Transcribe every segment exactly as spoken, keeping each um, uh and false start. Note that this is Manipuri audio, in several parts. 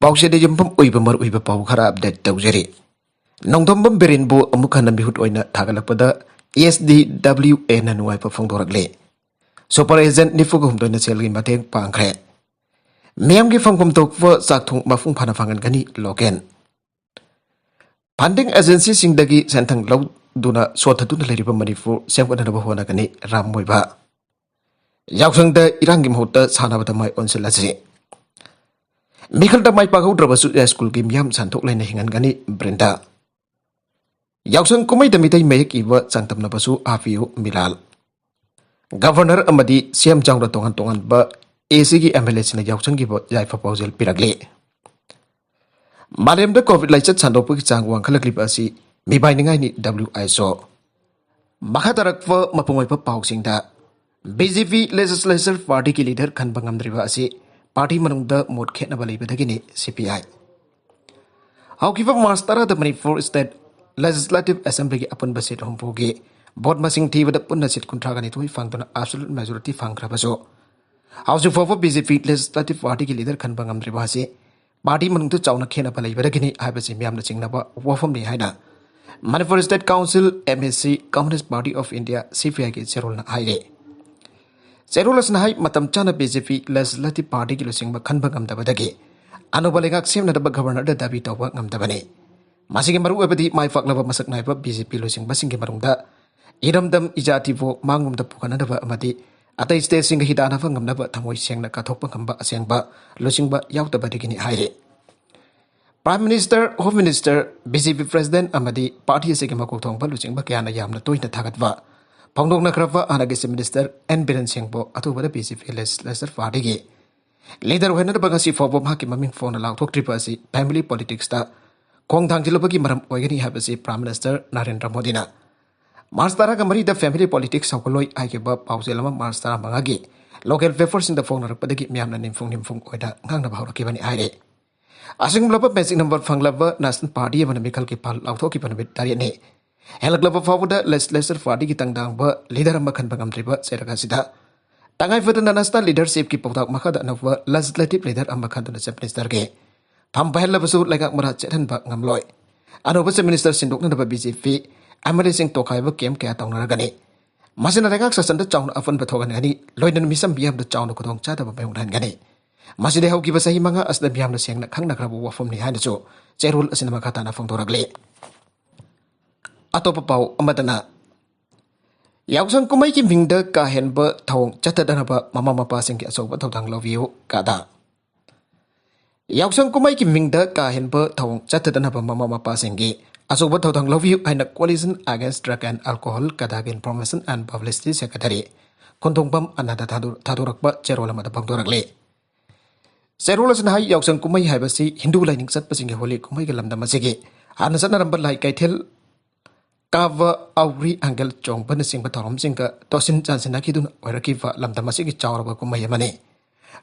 ꯄꯥꯎꯆꯦꯗ ꯌꯨꯝꯐꯝ ꯑꯣꯏꯕ ꯃꯔꯨꯑꯣꯏꯕ ꯄꯥꯎ ꯈꯔ ꯑꯞꯗꯦꯠ ꯇꯧꯖꯔꯤ꯫ ꯅꯣꯡꯊꯣꯝꯕꯝ ꯕꯤꯔꯦꯟꯕꯨ ꯑꯃꯨꯛ ꯍꯟꯅ ꯃꯤꯍꯨꯠ ꯑꯣꯏꯅ ꯊꯥꯒꯠꯂꯛꯄꯗ S D W Aꯅ ꯅꯨꯡꯉꯥꯏꯕ ꯐꯣꯡꯗꯣꯔꯛꯂꯤ꯫ ꯁꯨꯄꯔ ꯑꯦꯖꯦꯟ ꯅꯤꯐꯨꯒ ꯍꯨꯝꯗꯣꯏꯅ ꯁꯦꯜꯒꯤ ꯃꯇꯦꯡ ꯄꯥꯡꯈ꯭ꯔꯦ꯫ ꯃꯤꯌꯥꯝꯒꯤ ꯐꯪꯐꯝ ꯊꯣꯛꯄ ꯆꯥꯛ ꯊꯣꯡ ꯃꯄꯨꯡ ꯐꯥꯅ ꯐꯪꯍꯟꯒꯅꯤ ꯂꯣꯀꯦꯟ꯫ ꯐꯟꯗꯤꯡ ꯑꯦꯖꯦꯟꯁꯤꯁꯤꯡꯗꯒꯤ ꯁꯦꯟꯊꯪ ꯂꯧꯗꯨꯅ ꯁꯣꯠꯊꯗꯨꯅ ꯂꯩꯔꯤꯕ ꯃꯅꯤꯄꯨꯔ ꯁꯦꯝꯒꯠꯅꯅꯕ ꯍꯣꯠꯅꯒꯅꯤ ꯔꯥꯝ ꯃꯣꯏꯕꯥ꯫ ꯌꯥꯎꯁꯪꯗ ꯏꯔꯥꯡꯒꯤ ꯃꯍꯨꯠꯇ ꯁꯥꯟꯅꯕꯗ ꯃꯥꯏ ꯑꯣꯟꯁꯤꯜꯂꯁꯤ꯫ ꯃꯤꯈꯜꯗ ꯃꯥꯏ ꯄꯥꯛꯍꯧꯗ꯭ꯔꯕꯁꯨ ꯁ꯭ꯀꯨꯜꯒꯤ ꯃꯤꯌꯥꯝ ꯁꯟꯊꯣꯛ ꯂꯩꯅ ꯍꯤꯡꯍꯟꯒꯅꯤ ꯕ꯭ꯔꯤꯟꯗꯥ꯫ ꯌꯥꯎꯁꯪ ꯀꯨꯝꯍꯩꯗ ꯃꯤꯇꯩ ꯃꯌꯦꯛ ꯏꯕ ꯆꯥꯡꯗꯝꯅꯕꯁꯨ ꯍꯥꯞꯄꯤꯌꯨ ꯃꯤꯂꯥꯜ꯫ ꯒꯚꯔꯅꯔ ꯑꯃꯗꯤ ꯁꯤ ꯑꯦꯝ ꯌꯥꯎꯅ ꯇꯣꯉꯥꯟ ꯇꯣꯉꯥꯟꯕ ꯑꯦ ꯁꯤꯒꯤ ꯑꯦꯝ ꯑꯦꯜ ꯑꯦꯁꯤꯡꯅ ꯌꯥꯎꯁꯪꯒꯤ ꯌꯥꯏꯐ ꯄꯥꯎꯖꯦꯜ ꯄꯤꯔꯛꯂꯤ꯫ ꯃꯥꯂꯦꯝꯗ ꯀꯣꯚꯤꯗ ꯂꯥꯏꯆꯠ ꯁꯟꯗꯣꯛꯄꯒꯤ ꯆꯥꯡ ꯋꯥꯡꯈꯠꯂꯛꯂꯤꯕ ꯑꯁꯤ ꯃꯤꯕꯥꯏꯅꯤꯡꯉꯥꯏꯅꯤ W H O꯫ ꯃꯈꯥ ꯇꯥꯔꯛꯄ ꯃꯄꯨꯡ ꯑꯣꯏꯕ ꯄꯥꯎꯁꯤꯡꯗ, B J P Legislature Partyꯒꯤ ꯂꯤꯗꯔ ꯈꯟꯕ ꯉꯝꯗ꯭ꯔꯤꯕ ꯑꯁꯤ ꯄꯥꯔꯇꯤ ꯃꯅꯨꯡꯗ ꯃꯣꯠ ꯈꯦꯠꯅꯕ ꯂꯩꯕꯗꯒꯤꯅꯤ C P I꯫ ꯍꯧꯈꯤꯕ ꯃꯥꯔꯆ ꯇꯔꯥꯗ ꯃꯅꯤꯄꯨꯔ State Legislative Assemblyꯒꯤ ꯑꯄꯨꯟꯕ ꯁꯤꯠ ꯍꯨꯝꯐꯨꯒꯤ ꯚꯣꯠ ꯃꯁꯤꯡ ꯊꯤꯕꯗ ꯄꯨꯟꯅ ꯁꯤꯠ ꯀꯨꯟꯊ꯭ꯔꯥꯒ ꯅꯤꯊꯣꯏ ꯐꯪꯗꯨꯅ absolute majority ꯐꯪꯈ꯭ꯔꯕꯁꯨ, ꯍꯧꯖꯤꯛ ꯐꯥꯎꯕ B J P Legislative Partyꯒꯤ ꯂꯤꯗꯔ ꯈꯟꯕ ꯉꯝꯗ꯭ꯔꯤꯕ ꯑꯁꯤ ꯄꯥꯔꯇꯤ ꯃꯅꯨꯡꯗ ꯆꯥꯎꯅ ꯈꯦꯠꯅꯕ ꯂꯩꯕꯗꯒꯤꯅꯤ ꯍꯥꯏꯕꯁꯤ ꯃꯤꯌꯥꯝꯅ ꯆꯤꯡꯅꯕ ꯋꯥꯐꯝꯅꯤ ꯍꯥꯏꯅ Manipur State Council, M A C, Communist Party of India, C P Iꯒꯤ ꯆꯦꯔꯣꯜꯅ ꯍꯥꯏꯔꯤ꯫ ꯆꯦꯔꯣꯜ ꯑꯁꯤꯅ ꯍꯥꯏ, ꯃꯇꯝ ꯆꯥꯅ B J P Legislative Partyꯒꯤ ꯂꯨꯆꯤꯡꯕ ꯈꯟꯕ ꯉꯝꯗꯕꯗꯒꯤ ꯑꯅꯧꯕ ꯂꯩꯉꯥꯛ ꯁꯦꯝꯅꯅꯕ ꯒꯚꯔꯅꯔꯗ ꯗꯥꯕꯤ ꯇꯧꯕ ꯉꯝꯗꯕꯅꯤ꯫ ꯃꯁꯤꯒꯤ ꯃꯔꯨꯑꯣꯏꯕꯗꯤ ꯃꯥꯏ ꯄꯥꯛꯂꯕ ꯃꯁꯛ ꯅꯥꯏꯕ B J P ꯂꯨꯆꯤꯡꯕꯁꯤꯡꯒꯤ ꯃꯅꯨꯡꯗ ꯏꯔꯝꯗꯝ ꯏꯖꯥꯇꯤꯕꯨ ꯃꯥꯡꯂꯣꯝꯗ ꯄꯨꯈꯠꯅꯅꯕ ꯑꯃꯗꯤ ꯑꯇꯩ stateꯁꯤꯡꯒ ꯍꯤꯗꯥꯟꯅꯕ ꯉꯝꯅꯕ ꯊꯃꯣꯏ ꯁꯦꯡꯅ ꯀꯠꯊꯣꯛꯄ ꯉꯝꯕ ꯑꯁꯦꯡꯕ ꯂꯨꯆꯤꯡꯕ ꯌꯥꯎꯗꯕꯗꯒꯤꯅꯤ ꯍꯥꯏꯔꯤ꯫ Prime Minister, Home Minister, B J P President ꯑꯃꯗꯤ ꯄꯥꯔꯇꯤ ꯑꯁꯤꯒꯤ ꯃꯀꯣꯛ ꯊꯣꯡꯕ ꯂꯨꯆꯤꯡꯕ ꯀꯌꯥꯅ ꯌꯥꯝꯅ ꯇꯣꯏꯅ ꯊꯥꯒꯠꯄ ꯐꯣꯡꯗꯣꯛꯅꯈ꯭ꯔꯕ ꯍꯥꯟꯅꯒꯤ Chief Minister N ꯕꯤꯔꯦꯟ ꯁꯤꯡꯕꯨ ꯑꯊꯨꯕꯗ B J P Legislature Partyꯒꯤ ꯂꯤꯗꯔ ꯑꯣꯏꯅꯅꯕ ꯉꯁꯤ ꯐꯥꯎꯕ ꯃꯍꯥꯛꯀꯤ ꯃꯃꯤꯡ ꯐꯣꯡꯅ ꯂꯥꯎꯊꯣꯛꯇ꯭ꯔꯤꯕ ꯑꯁꯤ family politicsꯇ ꯈꯣꯡ ꯊꯥꯡꯖꯤꯜꯂꯨꯕꯒꯤ ꯃꯔꯝ ꯑꯣꯏꯒꯅꯤ ꯍꯥꯏꯕꯁꯤ Prime Minister ꯅꯔꯦꯟꯗ꯭ꯔ ꯃꯣꯗꯤꯅ ꯃꯥꯔꯆ ꯇꯔꯥꯒ ꯃꯔꯤꯗ family politics ꯍꯧꯒꯠꯂꯣꯏ ꯍꯥꯏꯈꯤꯕ ꯄꯥꯎꯖꯦꯜ ꯑꯃ ꯃꯥꯔꯆ ꯇꯔꯥꯃꯉꯥꯒꯤ local paperꯁꯤꯡꯗ ꯐꯣꯡꯅꯔꯛꯄꯗꯒꯤ ꯃꯤꯌꯥꯝꯅ ꯅꯤꯝꯐꯨꯡ ꯅꯤꯝꯐꯨꯡ ꯑꯣꯏꯅ ꯉꯥꯡꯅꯕ ꯍꯧꯔꯛꯈꯤꯕꯅꯤ ꯍꯥꯏꯔꯤ꯫ ꯑꯁꯤꯒꯨꯝꯂꯕ magic number ꯐꯪꯂꯕ National Party ꯑꯃꯅ ꯃꯤꯈꯜꯒꯤ ꯄꯥꯜ ꯂꯥꯎꯊꯣꯛꯈꯤꯕ ꯅꯨꯃꯤꯠ ꯇꯔꯦꯠꯅꯤ꯫ ꯍꯦꯜꯂꯛꯂꯕ ꯐꯥꯎꯕꯗ Legislature Partyꯒꯤ ꯇꯪꯗꯥꯡꯕ ꯂꯤꯗꯔ ꯑꯃ ꯈꯟꯕ ꯉꯝꯗ꯭ꯔꯤꯕ ꯆꯩꯔꯛ ꯑꯁꯤꯗ ꯇꯉꯥꯏ ꯐꯗꯅ National Leadershipꯀꯤ ꯄꯥꯎꯇꯥꯛ ꯃꯈꯥꯗ ꯑꯅꯧꯕ Legislative Leader ꯑꯃ ꯈꯟꯗꯨꯅ Chief Ministerꯒꯤ ꯐꯝ ꯄꯥꯏꯍꯜꯂꯕꯁꯨ ꯂꯩꯉꯥꯛ ꯃꯔꯥ ꯆꯦꯠꯍꯟꯕ ꯉꯝꯂꯣꯏ꯫ ꯑꯅꯧꯕ Chief Minister ꯁꯤꯟꯗꯣꯛꯅꯅꯕ BJP MLA ꯁꯤꯡ ꯇꯣꯈꯥꯏꯕ camp ꯀꯌꯥ ꯇꯧꯅꯔꯒꯅꯤ꯫ ꯃꯁꯤꯅ ꯂꯩꯉꯥꯛ ꯁꯥꯁꯟꯗ ꯆꯥꯎꯅ ꯑꯄꯟꯕ ꯊꯣꯛꯍꯟꯒꯅꯤ꯫ ꯂꯣꯏꯅꯅ ꯃꯤꯆꯝ ꯃꯤꯌꯥꯝꯗ ꯆꯥꯎꯅ ꯈꯨꯗꯣꯡꯆꯥꯗꯕ ꯃꯥꯌꯣꯛꯅꯍꯟꯒꯅꯤ꯫ ꯃꯁꯤꯗꯤ ꯍꯧꯈꯤꯕ ꯆꯍꯤ ꯃꯉꯥ ꯑꯁꯤꯗ ꯃꯤꯌꯥꯝꯅ ꯁꯦꯡꯅ ꯈꯪꯅꯈ꯭ꯔꯕ ꯋꯥꯐꯝꯅꯤ ꯍꯥꯏꯅꯁꯨ ꯆꯦꯔꯣꯜ ꯑꯁꯤꯅ ꯃꯈꯥ ꯇꯥꯅ ꯐꯣꯡꯗꯣꯔꯛꯂꯤ꯫ ꯑꯇꯣꯞꯄ ꯄꯥꯎ ꯑꯃꯗꯅ, ꯌꯥꯎꯁꯪ ꯀꯨꯝꯍꯩꯒꯤ ꯃꯤꯡꯗ ꯀꯥ ꯍꯦꯟꯕ ꯊꯧꯑꯣꯡ ꯆꯠꯊꯗꯅꯕ ꯃꯃꯥ ꯃꯄꯥꯁꯤꯡꯒꯤ ꯑꯆꯧꯕ ꯊꯧꯗꯥꯡ ꯂꯧꯕꯤꯌꯨ ꯀꯥꯗ꯫ ꯌꯥꯎꯁꯪ ꯀꯨꯝꯍꯩꯒꯤ ꯃꯤꯡꯗ ꯀꯥ ꯍꯦꯟꯕ ꯊꯧꯑꯣꯡ ꯆꯠꯊꯗꯅꯕ ꯃꯃꯥ ꯃꯄꯥꯁꯤꯡꯒꯤ ꯑꯆꯧꯕ ꯊꯧꯗꯥꯡ ꯂꯧꯕꯤꯌꯨ ꯍꯥꯏꯅ Coalition Against Drug and Alcohol ꯀꯥꯗꯥꯒꯤ Information and Publicity Secretary ꯈꯣꯟꯊꯣꯡꯕꯝ Anand ꯊꯥꯗꯣ-, ꯊꯥꯗꯣꯔꯛꯄ ꯆꯦꯔꯣꯜ ꯑꯃꯗ ꯐꯣꯡꯗꯣꯔꯛꯂꯤ꯫ ꯆꯦꯔꯣꯜ ꯑꯁꯤꯅ ꯍꯥꯏ, ꯌꯥꯎꯁꯪ ꯀꯨꯝꯍꯩ ꯍꯥꯏꯕꯁꯤ ꯍꯤꯟꯗꯨ ꯂꯥꯏꯅꯤꯡ ꯆꯠꯄꯁꯤꯡꯒꯤ ꯍꯣꯂꯤ ꯀꯨꯝꯍꯩꯒꯤ ꯂꯝꯗꯝ ꯑꯁꯤꯒꯤ ꯍꯥꯟꯅ ꯆꯠꯅꯔꯝꯕ ꯂꯥꯏ ꯀꯩꯊꯦꯜ ꯀꯥꯕ, ꯑꯧꯔꯤ ꯍꯪꯒꯦꯜ ꯆꯣꯡꯕꯅꯆꯤꯡꯕ ꯊꯧꯔꯝꯁꯤꯡꯒ ꯇꯣꯠꯁꯤꯟ ꯆꯥꯟꯁꯤꯟꯅꯈꯤꯗꯨꯅ ꯑꯣꯏꯔꯛꯈꯤꯕ ꯂꯝꯗꯝ ꯑꯁꯤꯒꯤ ꯆꯥꯎꯔꯕ ꯀꯨꯝꯍꯩ ꯑꯃꯅꯤ꯫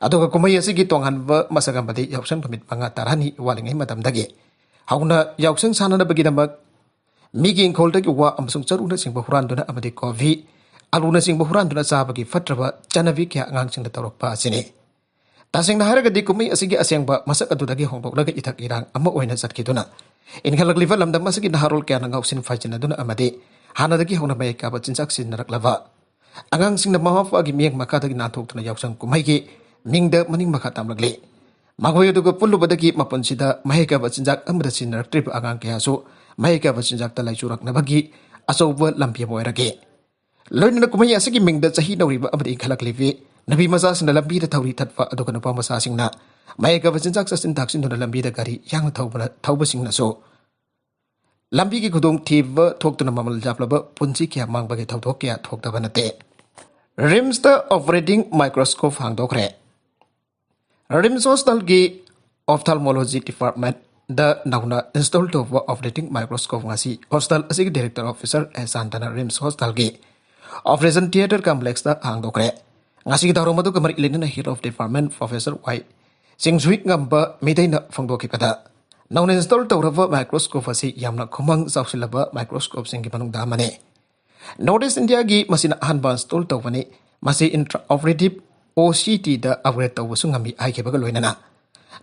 ꯑꯗꯨꯒ ꯀꯨꯝꯍꯩ ꯑꯁꯤꯒꯤ ꯇꯣꯉꯥꯟꯕ ꯃꯁꯛ ꯑꯃꯗꯤ ꯌꯥꯎꯁꯪ ꯅꯨꯃꯤꯠ ꯃꯉꯥ ꯇꯔꯥꯅꯤ ꯋꯥꯠꯂꯤꯉꯩ ꯃꯇꯝꯗꯒꯤ ꯍꯧꯅ ꯌꯥꯎꯁꯪ ꯁꯥꯟꯅꯅꯕꯒꯤꯗꯃꯛ ꯃꯤꯒꯤ ꯏꯪꯈꯣꯜꯗꯒꯤ ꯋꯥ ꯑꯃꯁꯨꯡ ꯆꯔꯨꯅꯆꯤꯡꯕ ꯍꯨꯔꯥꯟꯗꯨꯅ ꯑꯃꯗꯤ ꯀꯣꯕꯤ, ꯑꯂꯨꯅꯆꯤꯡꯕ ꯍꯨꯔꯥꯟꯗꯨꯅ ꯆꯥꯕꯒꯤ ꯐꯠꯇ꯭ꯔꯕ ꯆꯠꯅꯕꯤ ꯀꯌꯥ ꯑꯉꯥꯡꯁꯤꯡꯅ ꯇꯧꯔꯛꯄ ꯑꯁꯤꯅꯤ꯫ ꯇꯁꯦꯡꯅ ꯍꯥꯏꯔꯒꯗꯤ ꯀꯨꯝꯍꯩ ꯑꯁꯤꯒꯤ ꯑꯁꯦꯡꯕ ꯃꯁꯛ ꯑꯗꯨꯗꯒꯤ ꯍꯣꯡꯗꯣꯛꯂꯒ ꯏꯊꯛ ꯏꯔꯥꯡ ꯑꯃ ꯑꯣꯏꯅ ꯆꯠꯈꯤꯗꯨꯅ ꯏꯟꯈꯠꯂꯛꯂꯤꯕ ꯂꯝꯗꯝ ꯑꯁꯤꯒꯤ ꯅꯍꯥꯔꯣꯜ ꯀꯌꯥꯅ ꯉꯥꯎꯁꯤꯟ ꯐꯥꯏꯖꯤꯟꯅꯗꯨꯅ ꯑꯃꯗꯤ ꯍꯥꯟꯅꯗꯒꯤ ꯍꯧꯅ ꯃꯌꯥꯏ ꯀꯥꯕ ꯆꯤꯟꯖꯥꯛ ꯁꯤꯖꯤꯟꯅꯔꯛꯂꯕ ꯑꯉꯥꯡꯁꯤꯡꯅ ꯃꯃꯥ ꯃꯄꯥꯒꯤ ꯃꯤꯠꯌꯦꯡ ꯃꯈꯥꯗꯒꯤ ꯅꯥꯟꯊꯣꯛꯇꯨꯅ ꯌꯥꯎꯁꯪ ꯀꯨꯝꯍꯩꯒꯤ ꯃꯤꯡꯗ ꯃꯅꯤꯡ ꯃꯈꯥ ꯇꯝꯂꯛꯂꯤ꯫ ꯃꯈꯣꯏ ꯑꯗꯨꯒ ꯄꯨꯜꯂꯨꯕꯗꯒꯤ ꯃꯄꯨꯟꯁꯤꯗ ꯃꯍꯩ ꯀꯥꯕ ꯆꯤꯟꯖꯥꯛ ꯑꯃꯗ ꯁꯤꯖꯤꯟꯅꯔꯛꯇ꯭ꯔꯤꯕ ꯑꯉꯥꯡ ꯀꯌꯥꯁꯨ ꯃꯍꯩ ꯀꯥꯕ ꯆꯤꯟꯖꯥꯛꯇ ꯂꯥꯏꯆꯨꯔꯛꯅꯕꯒꯤ ꯑꯆꯧꯕ ꯂꯝꯕꯤ ꯑꯃ ꯑꯣꯏꯔꯛꯏ꯫ ꯂꯣꯏꯅꯅ ꯀꯨꯝꯍꯩ ꯑꯁꯤꯒꯤ ꯃꯤꯡꯗ ꯆꯍꯤ ꯅꯧꯔꯤꯕ ꯑꯃꯗꯤ ꯏꯟꯈꯠꯂꯛꯂꯤꯕꯤ ꯅꯨꯄꯤ ꯃꯆꯥꯁꯤꯡꯅ ꯂꯝꯕꯤꯗ ꯊꯧꯔꯤ ꯊꯠꯄ, ꯑꯗꯨꯒ ꯅꯨꯄꯥ ꯃꯆꯥꯁꯤꯡꯅ ꯃꯍꯩ ꯀꯥꯕ ꯆꯤꯟꯖꯥꯛ ꯆꯥꯁꯤꯟ ꯊꯛꯆꯤꯟꯗꯨꯅ ꯂꯝꯕꯤꯗ ꯒꯥꯔꯤ ꯌꯥꯡꯅ ꯊꯧꯕꯅ, ꯊꯧꯕꯁꯤꯡꯅꯁꯨ ꯂꯝꯕꯤꯒꯤ ꯈꯨꯗꯣꯡꯊꯤꯕ ꯊꯣꯛꯇꯨꯅ ꯃꯃꯜ ꯌꯥꯝꯂꯕ ꯄꯨꯟꯁꯤ ꯀꯌꯥ ꯃꯥꯡꯕꯒꯤ ꯊꯧꯗꯣꯛ ꯀꯌꯥ ꯊꯣꯛꯇꯕ ꯅꯠꯇꯦ꯫ ꯔꯤꯝꯁꯇ operating microscope ꯍꯥꯡꯗꯣꯛꯈ꯭ꯔꯦ꯫ ꯔꯤꯝꯁ ꯍꯣꯁꯄꯤꯇꯥꯜꯒꯤ Ophthalmology Departmentꯗ ꯅꯧꯅ install ꯇꯧꯕ operating microscope ꯉꯁꯤ ꯍꯣꯁꯄꯤꯇꯥꯜ ꯑꯁꯤꯒꯤ Director Officer ꯑꯦꯁ ꯁꯥꯟꯇꯅ ꯔꯤꯝꯁ ꯍꯣꯁꯄꯤꯇꯥꯜꯒꯤ Operation Theatre Complexꯇ ꯍꯥꯡꯗꯣꯛꯈ꯭ꯔꯦ꯫ ꯉꯁꯤꯒꯤ ꯊꯧꯔꯝ ꯑꯗꯨꯒ ꯃꯔꯤ ꯂꯩꯅꯅ Head of Department Professor ꯋꯥꯏ ꯆꯤꯡꯖꯨꯏ ꯉꯝꯕ ꯃꯤꯇꯩꯅ ꯐꯣꯡꯗꯣꯛꯈꯤꯕꯗ, ꯅꯧꯅ install ꯇꯧꯔꯕ microscope ꯑꯁꯤ ꯌꯥꯝꯅ ꯈꯨꯃꯥꯡ ꯆꯥꯎꯁꯤꯜꯂꯕ microscopeꯁꯤꯡꯒꯤ ꯃꯅꯨꯡꯗ ꯑꯃꯅꯤ꯫ North East Indiaꯒꯤ ꯃꯁꯤꯅ ꯑꯍꯥꯟꯕ install ꯇꯧꯕꯅꯤ꯫ ꯃꯁꯤ intraoperative OCTꯗ upgrade ꯇꯧꯕꯁꯨ ꯉꯝꯃꯤ ꯍꯥꯏꯈꯤꯕꯒ ꯂꯣꯏꯅꯅ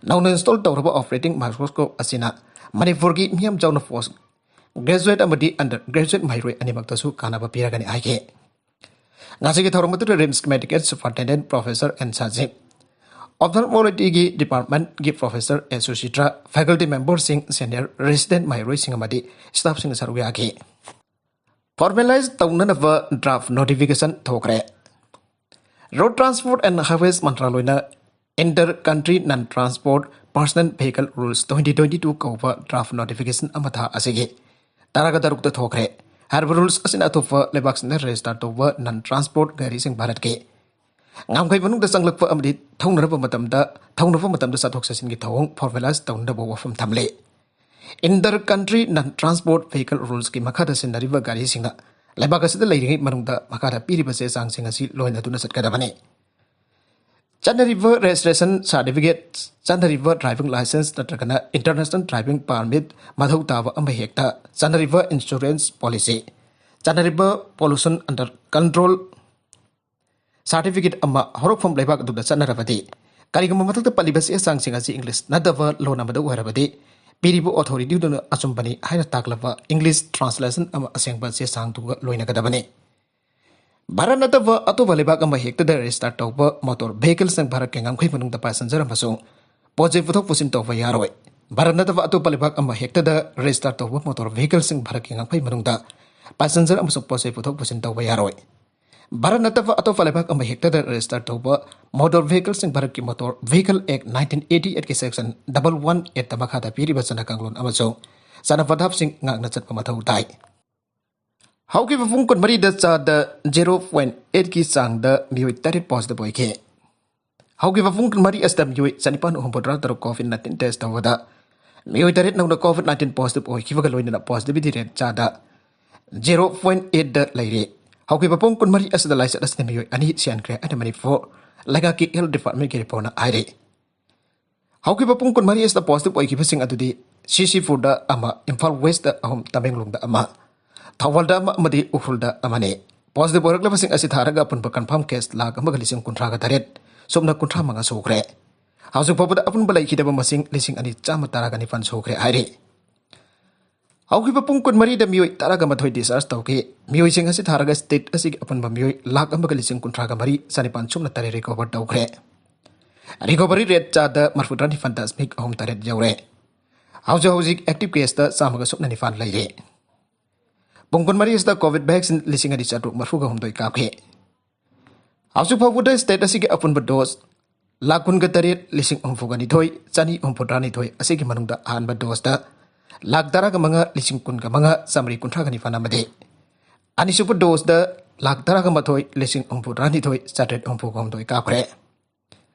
ꯅꯧꯅ ꯏꯟꯁꯇꯣꯜ ꯇꯧꯔꯕ ꯑꯣꯄꯔꯦꯇꯤꯡ ꯃꯥꯏꯀ꯭ꯔꯣꯁꯀꯣꯞ ꯑꯁꯤꯅ ꯃꯅꯤꯄꯨꯔꯒꯤ ꯃꯤꯌꯥꯝ ꯆꯥꯎꯅ ꯄꯣꯁ ꯒ꯭ꯔꯦꯖꯨꯑꯦꯠ ꯑꯃꯗꯤ ꯑꯟꯗꯔ ꯒ꯭ꯔꯦꯖꯨꯑꯦꯠ ꯃꯍꯩꯔꯣꯏ ꯑꯅꯤꯃꯛꯇꯁꯨ ꯀꯥꯟꯅꯕ ꯄꯤꯔꯒꯅꯤ ꯍꯥꯏꯈꯤ꯫ ꯉꯁꯤꯒꯤ ꯊꯧꯔꯝ ꯑꯗꯨꯗ ꯔꯤꯝꯁꯀꯤ medical superintendent professor N Sanjib, ꯑꯣꯞꯊꯥꯜꯃꯣꯂꯣꯖꯤꯒꯤ ꯗꯤꯄꯥꯔꯠꯃꯦꯟꯠꯀꯤ ꯄ꯭ꯔꯣꯐꯦꯁꯔ ꯑꯦ ꯁꯨꯆꯤꯇ꯭ꯔꯥ, ꯐꯦꯀꯜꯇꯤ ꯃꯦꯝꯕꯔꯁꯤꯡ, ꯁꯦꯅꯤꯌꯔ ꯔꯦꯁꯤꯗꯦꯟꯠ ꯃꯍꯩꯔꯣꯏꯁꯤꯡ ꯑꯃꯗꯤ ꯁ꯭ꯇꯥꯐꯁꯤꯡꯅ ꯁꯔꯨꯛ ꯌꯥꯈꯤ꯫ ꯐꯣꯔꯃꯦꯂꯥꯏꯖ ꯇꯧꯅꯅꯕ ꯗ꯭ꯔꯥꯐ ꯅꯣꯇꯤꯐꯤꯀꯦꯁꯟ ꯊꯣꯛꯈ꯭ꯔꯦ꯫ ꯔꯣꯗ ꯇ꯭ꯔꯥꯟꯁꯄꯣꯔꯠ ꯑꯦꯟ ꯍꯥꯏꯋꯦꯁ ꯃꯟꯇ꯭ꯔꯥꯂꯣꯏꯅ inter country non transport personnel vehicle rules twenty twenty two ꯀꯧꯕ ꯗ꯭ꯔꯥꯐ ꯅꯣꯇꯤꯐꯤꯀꯦꯁꯟ ꯑꯃ ꯊꯥ ꯑꯁꯤꯒꯤ ꯇꯔꯥꯒ ꯇꯔꯨꯛꯇ ꯊꯣꯛꯈ꯭ꯔꯦ꯫ ꯍꯥꯏꯔꯤꯕ ꯔꯨꯜꯁ ꯑꯁꯤꯅ ꯑꯇꯣꯞꯄ ꯂꯩꯕꯥꯛꯁꯤꯡꯗ ꯔꯦꯖꯤꯁꯇꯔ ꯇꯧꯕ ꯅꯟ ꯇ꯭ꯔꯥꯟꯁꯄꯣꯔꯠ ꯒꯥꯔꯤꯁꯤꯡ ꯚꯥꯔꯠꯀꯤ ꯉꯝꯈꯩ ꯃꯅꯨꯡꯗ ꯆꯪꯂꯛꯄ ꯑꯃꯗꯤ ꯊꯧꯅꯔꯕ ꯃꯇꯝꯗ, ꯊꯧꯅꯕ ꯃꯇꯝꯗ ꯆꯠꯊꯣꯛ ꯆꯠꯁꯤꯟꯒꯤ ꯊꯧꯑꯣꯡ ꯐꯣꯔꯃꯦꯂꯥꯏꯖ ꯇꯧꯅꯅꯕ ꯋꯥꯐꯝ ꯊꯝꯂꯤ꯫ Enter country non transport vehicle ꯔꯨꯜꯁꯀꯤ ꯃꯈꯥꯗ ꯁꯤꯟꯅꯔꯤꯕ ꯒꯥꯔꯤꯁꯤꯡꯅ ꯂꯩꯕꯥꯛ ꯑꯁꯤꯗ ꯂꯩꯔꯤꯉꯩ ꯃꯅꯨꯡꯗ ꯃꯈꯥꯗ ꯄꯤꯔꯤꯕ ꯆꯦ ꯆꯥꯡꯁꯤꯡ ꯑꯁꯤ ꯂꯣꯏꯅꯗꯨꯅ ꯆꯠꯀꯗꯕꯅꯤ꯫ ꯆꯠꯅꯔꯤꯕ ꯔꯦꯖꯤꯁꯇ꯭ꯔꯦꯁꯟ ꯁꯥꯔꯇꯤꯐꯤꯀꯦꯠ, ꯆꯠꯅꯔꯤꯕ ꯗ꯭ꯔꯥꯏꯚꯤꯡ ꯂꯥꯏꯁꯦꯟꯁ ꯅꯠꯇ꯭ꯔꯒꯅ ꯏꯟꯇꯔꯅꯦꯁꯅꯦꯜ ꯗ꯭ꯔꯥꯏꯚꯤꯡ ꯄꯥꯔꯃꯤꯠ ꯃꯊꯧ ꯇꯥꯕ ꯑꯃ ꯍꯦꯛꯇ, ꯆꯠꯅꯔꯤꯕ ꯏꯟꯁꯨꯔꯦꯟꯁ ꯄꯣꯂꯤꯁꯤ, ꯆꯠꯅꯔꯤꯕ ꯄꯣꯂꯨꯁꯟ ꯑꯟꯗꯔ ꯀꯟꯇ꯭ꯔꯣꯜ ꯁꯥꯔꯇꯤꯐꯤꯀꯦꯠ ꯑꯃ ꯍꯧꯔꯛꯐꯝ ꯂꯩꯕꯥꯛ ꯑꯗꯨꯗ ꯆꯠꯅꯔꯕꯗꯤ, ꯀꯔꯤꯒꯨꯝꯕ ꯃꯊꯛꯇ ꯄꯜꯂꯤꯕ ꯆꯦ ꯆꯥꯡꯁꯤꯡ ꯑꯁꯤ ꯏꯪꯂꯤꯁ ꯅꯠꯇꯕ ꯂꯣꯟ ꯑꯃꯗ ꯑꯣꯏꯔꯕꯗꯤ, ꯄꯤꯔꯤꯕ ꯑꯣꯊꯣꯔꯤꯇꯤꯗꯨꯅ ꯑꯆꯨꯝꯕꯅꯤ ꯍꯥꯏꯅ ꯇꯥꯛꯂꯕ ꯏꯪꯂꯤꯁ ꯇ꯭ꯔꯥꯟꯁꯂꯦꯁꯟ ꯑꯃ ꯑꯁꯦꯡꯕ ꯆꯦ ꯆꯥꯡꯗꯨꯒ ꯂꯣꯏꯅꯒꯗꯕꯅꯤ꯫ ꯚꯥꯔꯠ ꯅꯠꯇꯕ ꯑꯇꯣꯞꯄ ꯂꯩꯕꯥꯛ ꯑꯃ ꯍꯦꯛꯇꯗ ꯔꯦꯖꯤꯁꯇꯔ ꯇꯧꯕ ꯃꯣꯇꯣꯔ ꯚꯦꯍꯤꯀꯜꯁꯤꯡ ꯚꯥꯔꯠꯀꯤ ꯉꯝꯈꯩ ꯃꯅꯨꯡꯗ ꯄꯦꯁꯦꯟꯖꯔ ꯑꯃꯁꯨꯡ ꯄꯣꯠ ꯆꯩ ꯄꯨꯊꯣꯛ ꯄꯨꯁꯤꯟ ꯇꯧꯕ ꯌꯥꯔꯣꯏ꯫ ꯚꯥꯔꯠ ꯅꯠꯇꯕ ꯑꯇꯣꯞꯄ ꯂꯩꯕꯥꯛ ꯑꯃ ꯍꯦꯛꯇꯗ ꯔꯦꯖꯤꯁꯇꯔ ꯇꯧꯕ ꯃꯣꯇꯣꯔ ꯚꯦꯍꯤꯀꯜꯁꯤꯡ ꯚꯥꯔꯠꯀꯤ ꯉꯝꯈꯩ ꯃꯅꯨꯡꯗ ꯄꯦꯁꯦꯟꯖꯔ ꯑꯃꯁꯨꯡ ꯄꯣꯠ ꯆꯩ ꯄꯨꯊꯣꯛ ꯄꯨꯁꯤꯟ ꯇꯧꯕ ꯌꯥꯔꯣꯏ꯫ ꯚꯥꯔꯠ ꯅꯠꯇꯕ ꯑꯇꯣꯞꯄ ꯂꯩꯕꯥꯛ ꯑꯃ ꯍꯦꯛꯇꯗ ꯔꯦꯖꯤꯁꯇꯔ ꯇꯧꯕ ꯃꯣꯇꯣꯔ ꯚꯦꯍꯤꯀꯜꯁꯤꯡ ꯚꯥꯔꯠꯀꯤ ꯃꯣꯇꯣꯔ ꯚꯦꯍꯤꯀꯜ ꯑꯦꯛ ꯅꯥꯏꯟꯇꯤꯟ ꯑꯦꯠꯇꯤ ꯑꯩꯠꯀꯤ ꯁꯦꯛꯁꯟ ꯗꯕꯜ ꯋꯥꯟ ꯑꯦꯠꯇ ꯃꯈꯥꯗ ꯄꯤꯔꯤꯕ ꯆꯠꯅ ꯀꯥꯡꯂꯣꯟ ꯑꯃꯁꯨꯡ ꯆꯠꯅ ꯄꯊꯥꯞꯁꯤꯡ ꯉꯥꯛꯅ ꯆꯠꯄ ꯃꯊꯧ ꯇꯥꯏ꯫ ꯍꯧꯈꯤꯕ ꯄꯨꯡ ꯀꯨꯟꯃꯔꯤꯗ ꯆꯥꯗ ꯖꯦꯔꯣ ꯄꯣꯏꯟꯠ ꯑꯩꯠꯀꯤ ꯆꯥꯡꯗ ꯃꯤꯑꯣꯏ ꯇꯔꯦꯠ ꯄꯣꯖꯤꯇꯤꯚ ꯑꯣꯏꯈꯤ꯫ ꯍꯧꯈꯤꯕ ꯄꯨꯡ ꯀꯨꯟꯃꯔꯤ ꯑꯁꯤꯗ ꯃꯤꯑꯣꯏ ꯆꯅꯤꯄꯥꯟ ꯍꯨꯝꯐꯨꯇꯔꯥ ꯇꯔꯨꯛ ꯀꯣꯚꯤꯗ ꯅꯥꯏꯟꯇꯤꯟ ꯇꯦꯁ ꯇꯧꯕꯗ ꯃꯤꯑꯣꯏ ꯇꯔꯦꯠ ꯅꯧꯅ ꯀꯣꯚꯤꯗ ꯅꯥꯏꯟꯇꯤꯟ ꯄꯣꯖꯤꯇꯤꯚ ꯑꯣꯏꯈꯤꯕꯒ ꯂꯣꯏꯅꯅ ꯄꯣꯖꯤꯇꯤꯚꯤꯇꯤ ꯔꯦꯠ ꯆꯥꯗ ꯖꯦꯔꯣ ꯄꯣꯏꯟꯠ ꯑꯩꯠꯇ ꯂꯩꯔꯤ꯫ ꯍꯧꯈꯤꯕ ꯄꯨꯡ ꯀꯨꯟꯃꯔꯤ ꯑꯁꯤꯗ ꯂꯥꯏꯆꯠ ꯑꯁꯤꯗ ꯃꯤꯑꯣꯏ ꯑꯅꯤ ꯁꯤꯍꯟꯈ꯭ꯔꯦ ꯍꯥꯏꯅ ꯃꯅꯤꯄꯨꯔ ꯂꯩꯉꯥꯛꯀꯤ ꯍꯦꯜꯊ ꯗꯤꯄꯥꯔꯠꯃꯦꯟꯠꯀꯤ ꯔꯤꯄꯣꯔꯠꯅ ꯍꯥꯏꯔꯤ꯫ ꯍꯧꯈꯤꯕ ꯄꯨꯡ ꯀꯨꯟꯃꯔꯤ ꯑꯁꯤꯗ ꯄꯣꯖꯤꯇꯤꯚ ꯑꯣꯏꯈꯤꯕꯁꯤꯡ ꯑꯗꯨꯗꯤ ꯁꯤꯁꯤꯄꯨꯔꯗ ꯑꯃ, ꯏꯝꯐꯥꯜ ꯋꯦꯁꯇ ꯑꯍꯨꯝ, ꯇꯃꯦꯡꯂꯣꯡꯗ ꯑꯃ, ꯊꯧꯕꯥꯜꯗ ꯑꯃ ꯑꯃꯗꯤ ꯎꯈ꯭ꯔꯨꯜꯗ ꯑꯃꯅꯤ꯫ ꯄꯣꯖꯤꯇꯤꯚ ꯑꯣꯏꯔꯛꯂꯕꯁꯤꯡ ꯑꯁꯤ ꯊꯥꯔꯒ ꯑꯄꯨꯟꯕ ꯀꯟꯐꯥꯔꯝ ꯀꯦꯁ ꯂꯥꯈ ꯑꯃꯒ ꯂꯤꯁꯤꯡ ꯀꯨꯟꯊ꯭ꯔꯥꯒ ꯇꯔꯦꯠ ꯁꯨꯞꯅ ꯀꯨꯟꯊ꯭ꯔꯥ ꯃꯉꯥ ꯁꯨꯈ꯭ꯔꯦ꯫ ꯍꯧꯖꯤꯛ ꯐꯥꯎꯕꯗ ꯑꯄꯨꯟꯕ ꯂꯩꯈꯤꯗꯕ ꯃꯁꯤꯡ ꯂꯤꯁꯤꯡ ꯑꯅꯤ ꯆꯥꯝꯃ ꯇꯔꯥꯒ ꯅꯤꯄꯥꯟ ꯁꯨꯈ꯭ꯔꯦ ꯍꯥꯏꯔꯤ꯫ ꯍꯧꯈꯤꯕ ꯄꯨꯡ ꯀꯨꯟꯃꯔꯤꯗ ꯃꯤꯑꯣꯏ ꯇꯔꯥꯒ ꯃꯥꯊꯣꯏ discharge ꯇꯧꯈꯤ꯫ ꯃꯤꯑꯣꯏꯁꯤꯡ ꯑꯁꯤ ꯊꯥꯔꯒ state ꯑꯁꯤꯒꯤ ꯑꯄꯨꯟꯕ ꯃꯤꯑꯣꯏ ꯂꯥꯈ ꯑꯃꯒ ꯂꯤꯁꯤꯡ ꯀꯨꯟꯊ꯭ꯔꯥꯒ ꯃꯔꯤ ꯆꯥꯅꯤꯄꯥꯟ ꯁꯨꯞꯅ ꯇꯔꯦꯠ recover ꯇꯧꯈ꯭ꯔꯦ꯫ Recovery rate ꯆꯥꯗ ꯃꯔꯤꯐꯨꯇꯔꯥ ꯅꯤꯄꯥꯟ ꯗꯁꯃꯤꯛ ꯑꯍꯨꯝ ꯇꯔꯦꯠ ꯌꯧꯔꯦ꯫ ꯍꯧꯖꯤꯛ ꯍꯧꯖꯤꯛ active caseꯇ ꯆꯥꯝꯃꯒ ꯁꯨꯞꯅ ꯅꯤꯄꯥꯟ ꯂꯩꯔꯦ꯫ ꯄꯨꯡ ꯀꯨꯟꯃꯔꯤ ꯑꯁꯤꯗ COVID vaccine ꯂꯤꯁꯤꯡ ꯑꯅꯤ ꯆꯥꯇ꯭ꯔꯨꯛ ꯃꯔꯤꯐꯨꯒ ꯍꯨꯝꯗꯣꯏ ꯀꯥꯞꯈꯤ꯫ ꯍꯧꯖꯤꯛ ꯐꯥꯎꯕꯗ state ꯑꯁꯤꯒꯤ ꯑꯄꯨꯟꯕ dose ꯂꯥꯈ ꯀꯨꯟꯒ ꯇꯔꯦꯠ ꯂꯤꯁꯤꯡ ꯍꯨꯝꯐꯨꯒ ꯅꯤꯊꯣꯏ ꯆꯅꯤ ꯍꯨꯝꯐꯨꯇꯔꯥ ꯅꯤꯊꯣꯏ ꯑꯁꯤꯒꯤ ꯃꯅꯨꯡꯗ ꯑꯍꯥꯟꯕ doseꯇ ꯂꯥꯈ ꯇꯔꯥꯒ ꯃꯉꯥ ꯂꯤꯁꯤꯡ ꯀꯨꯟꯒ ꯃꯉꯥ ꯆꯥꯃꯔꯤ ꯀꯨꯟꯊ꯭ꯔꯥꯒ ꯅꯤꯄꯥꯟ ꯑꯃꯗꯤ ꯑꯅꯤꯁꯨꯕ doseꯇ ꯂꯥꯈ ꯇꯔꯥꯒ ꯃꯥꯊꯣꯏ ꯂꯤꯁꯤꯡ ꯍꯨꯝꯐꯨꯇꯔꯥ ꯅꯤꯊꯣꯏ ꯆꯥꯇ꯭ꯔꯦꯠ ꯍꯨꯝꯐꯨꯒ ꯍꯨꯝꯗꯣꯏ ꯀꯥꯞꯈ꯭ꯔꯦ꯫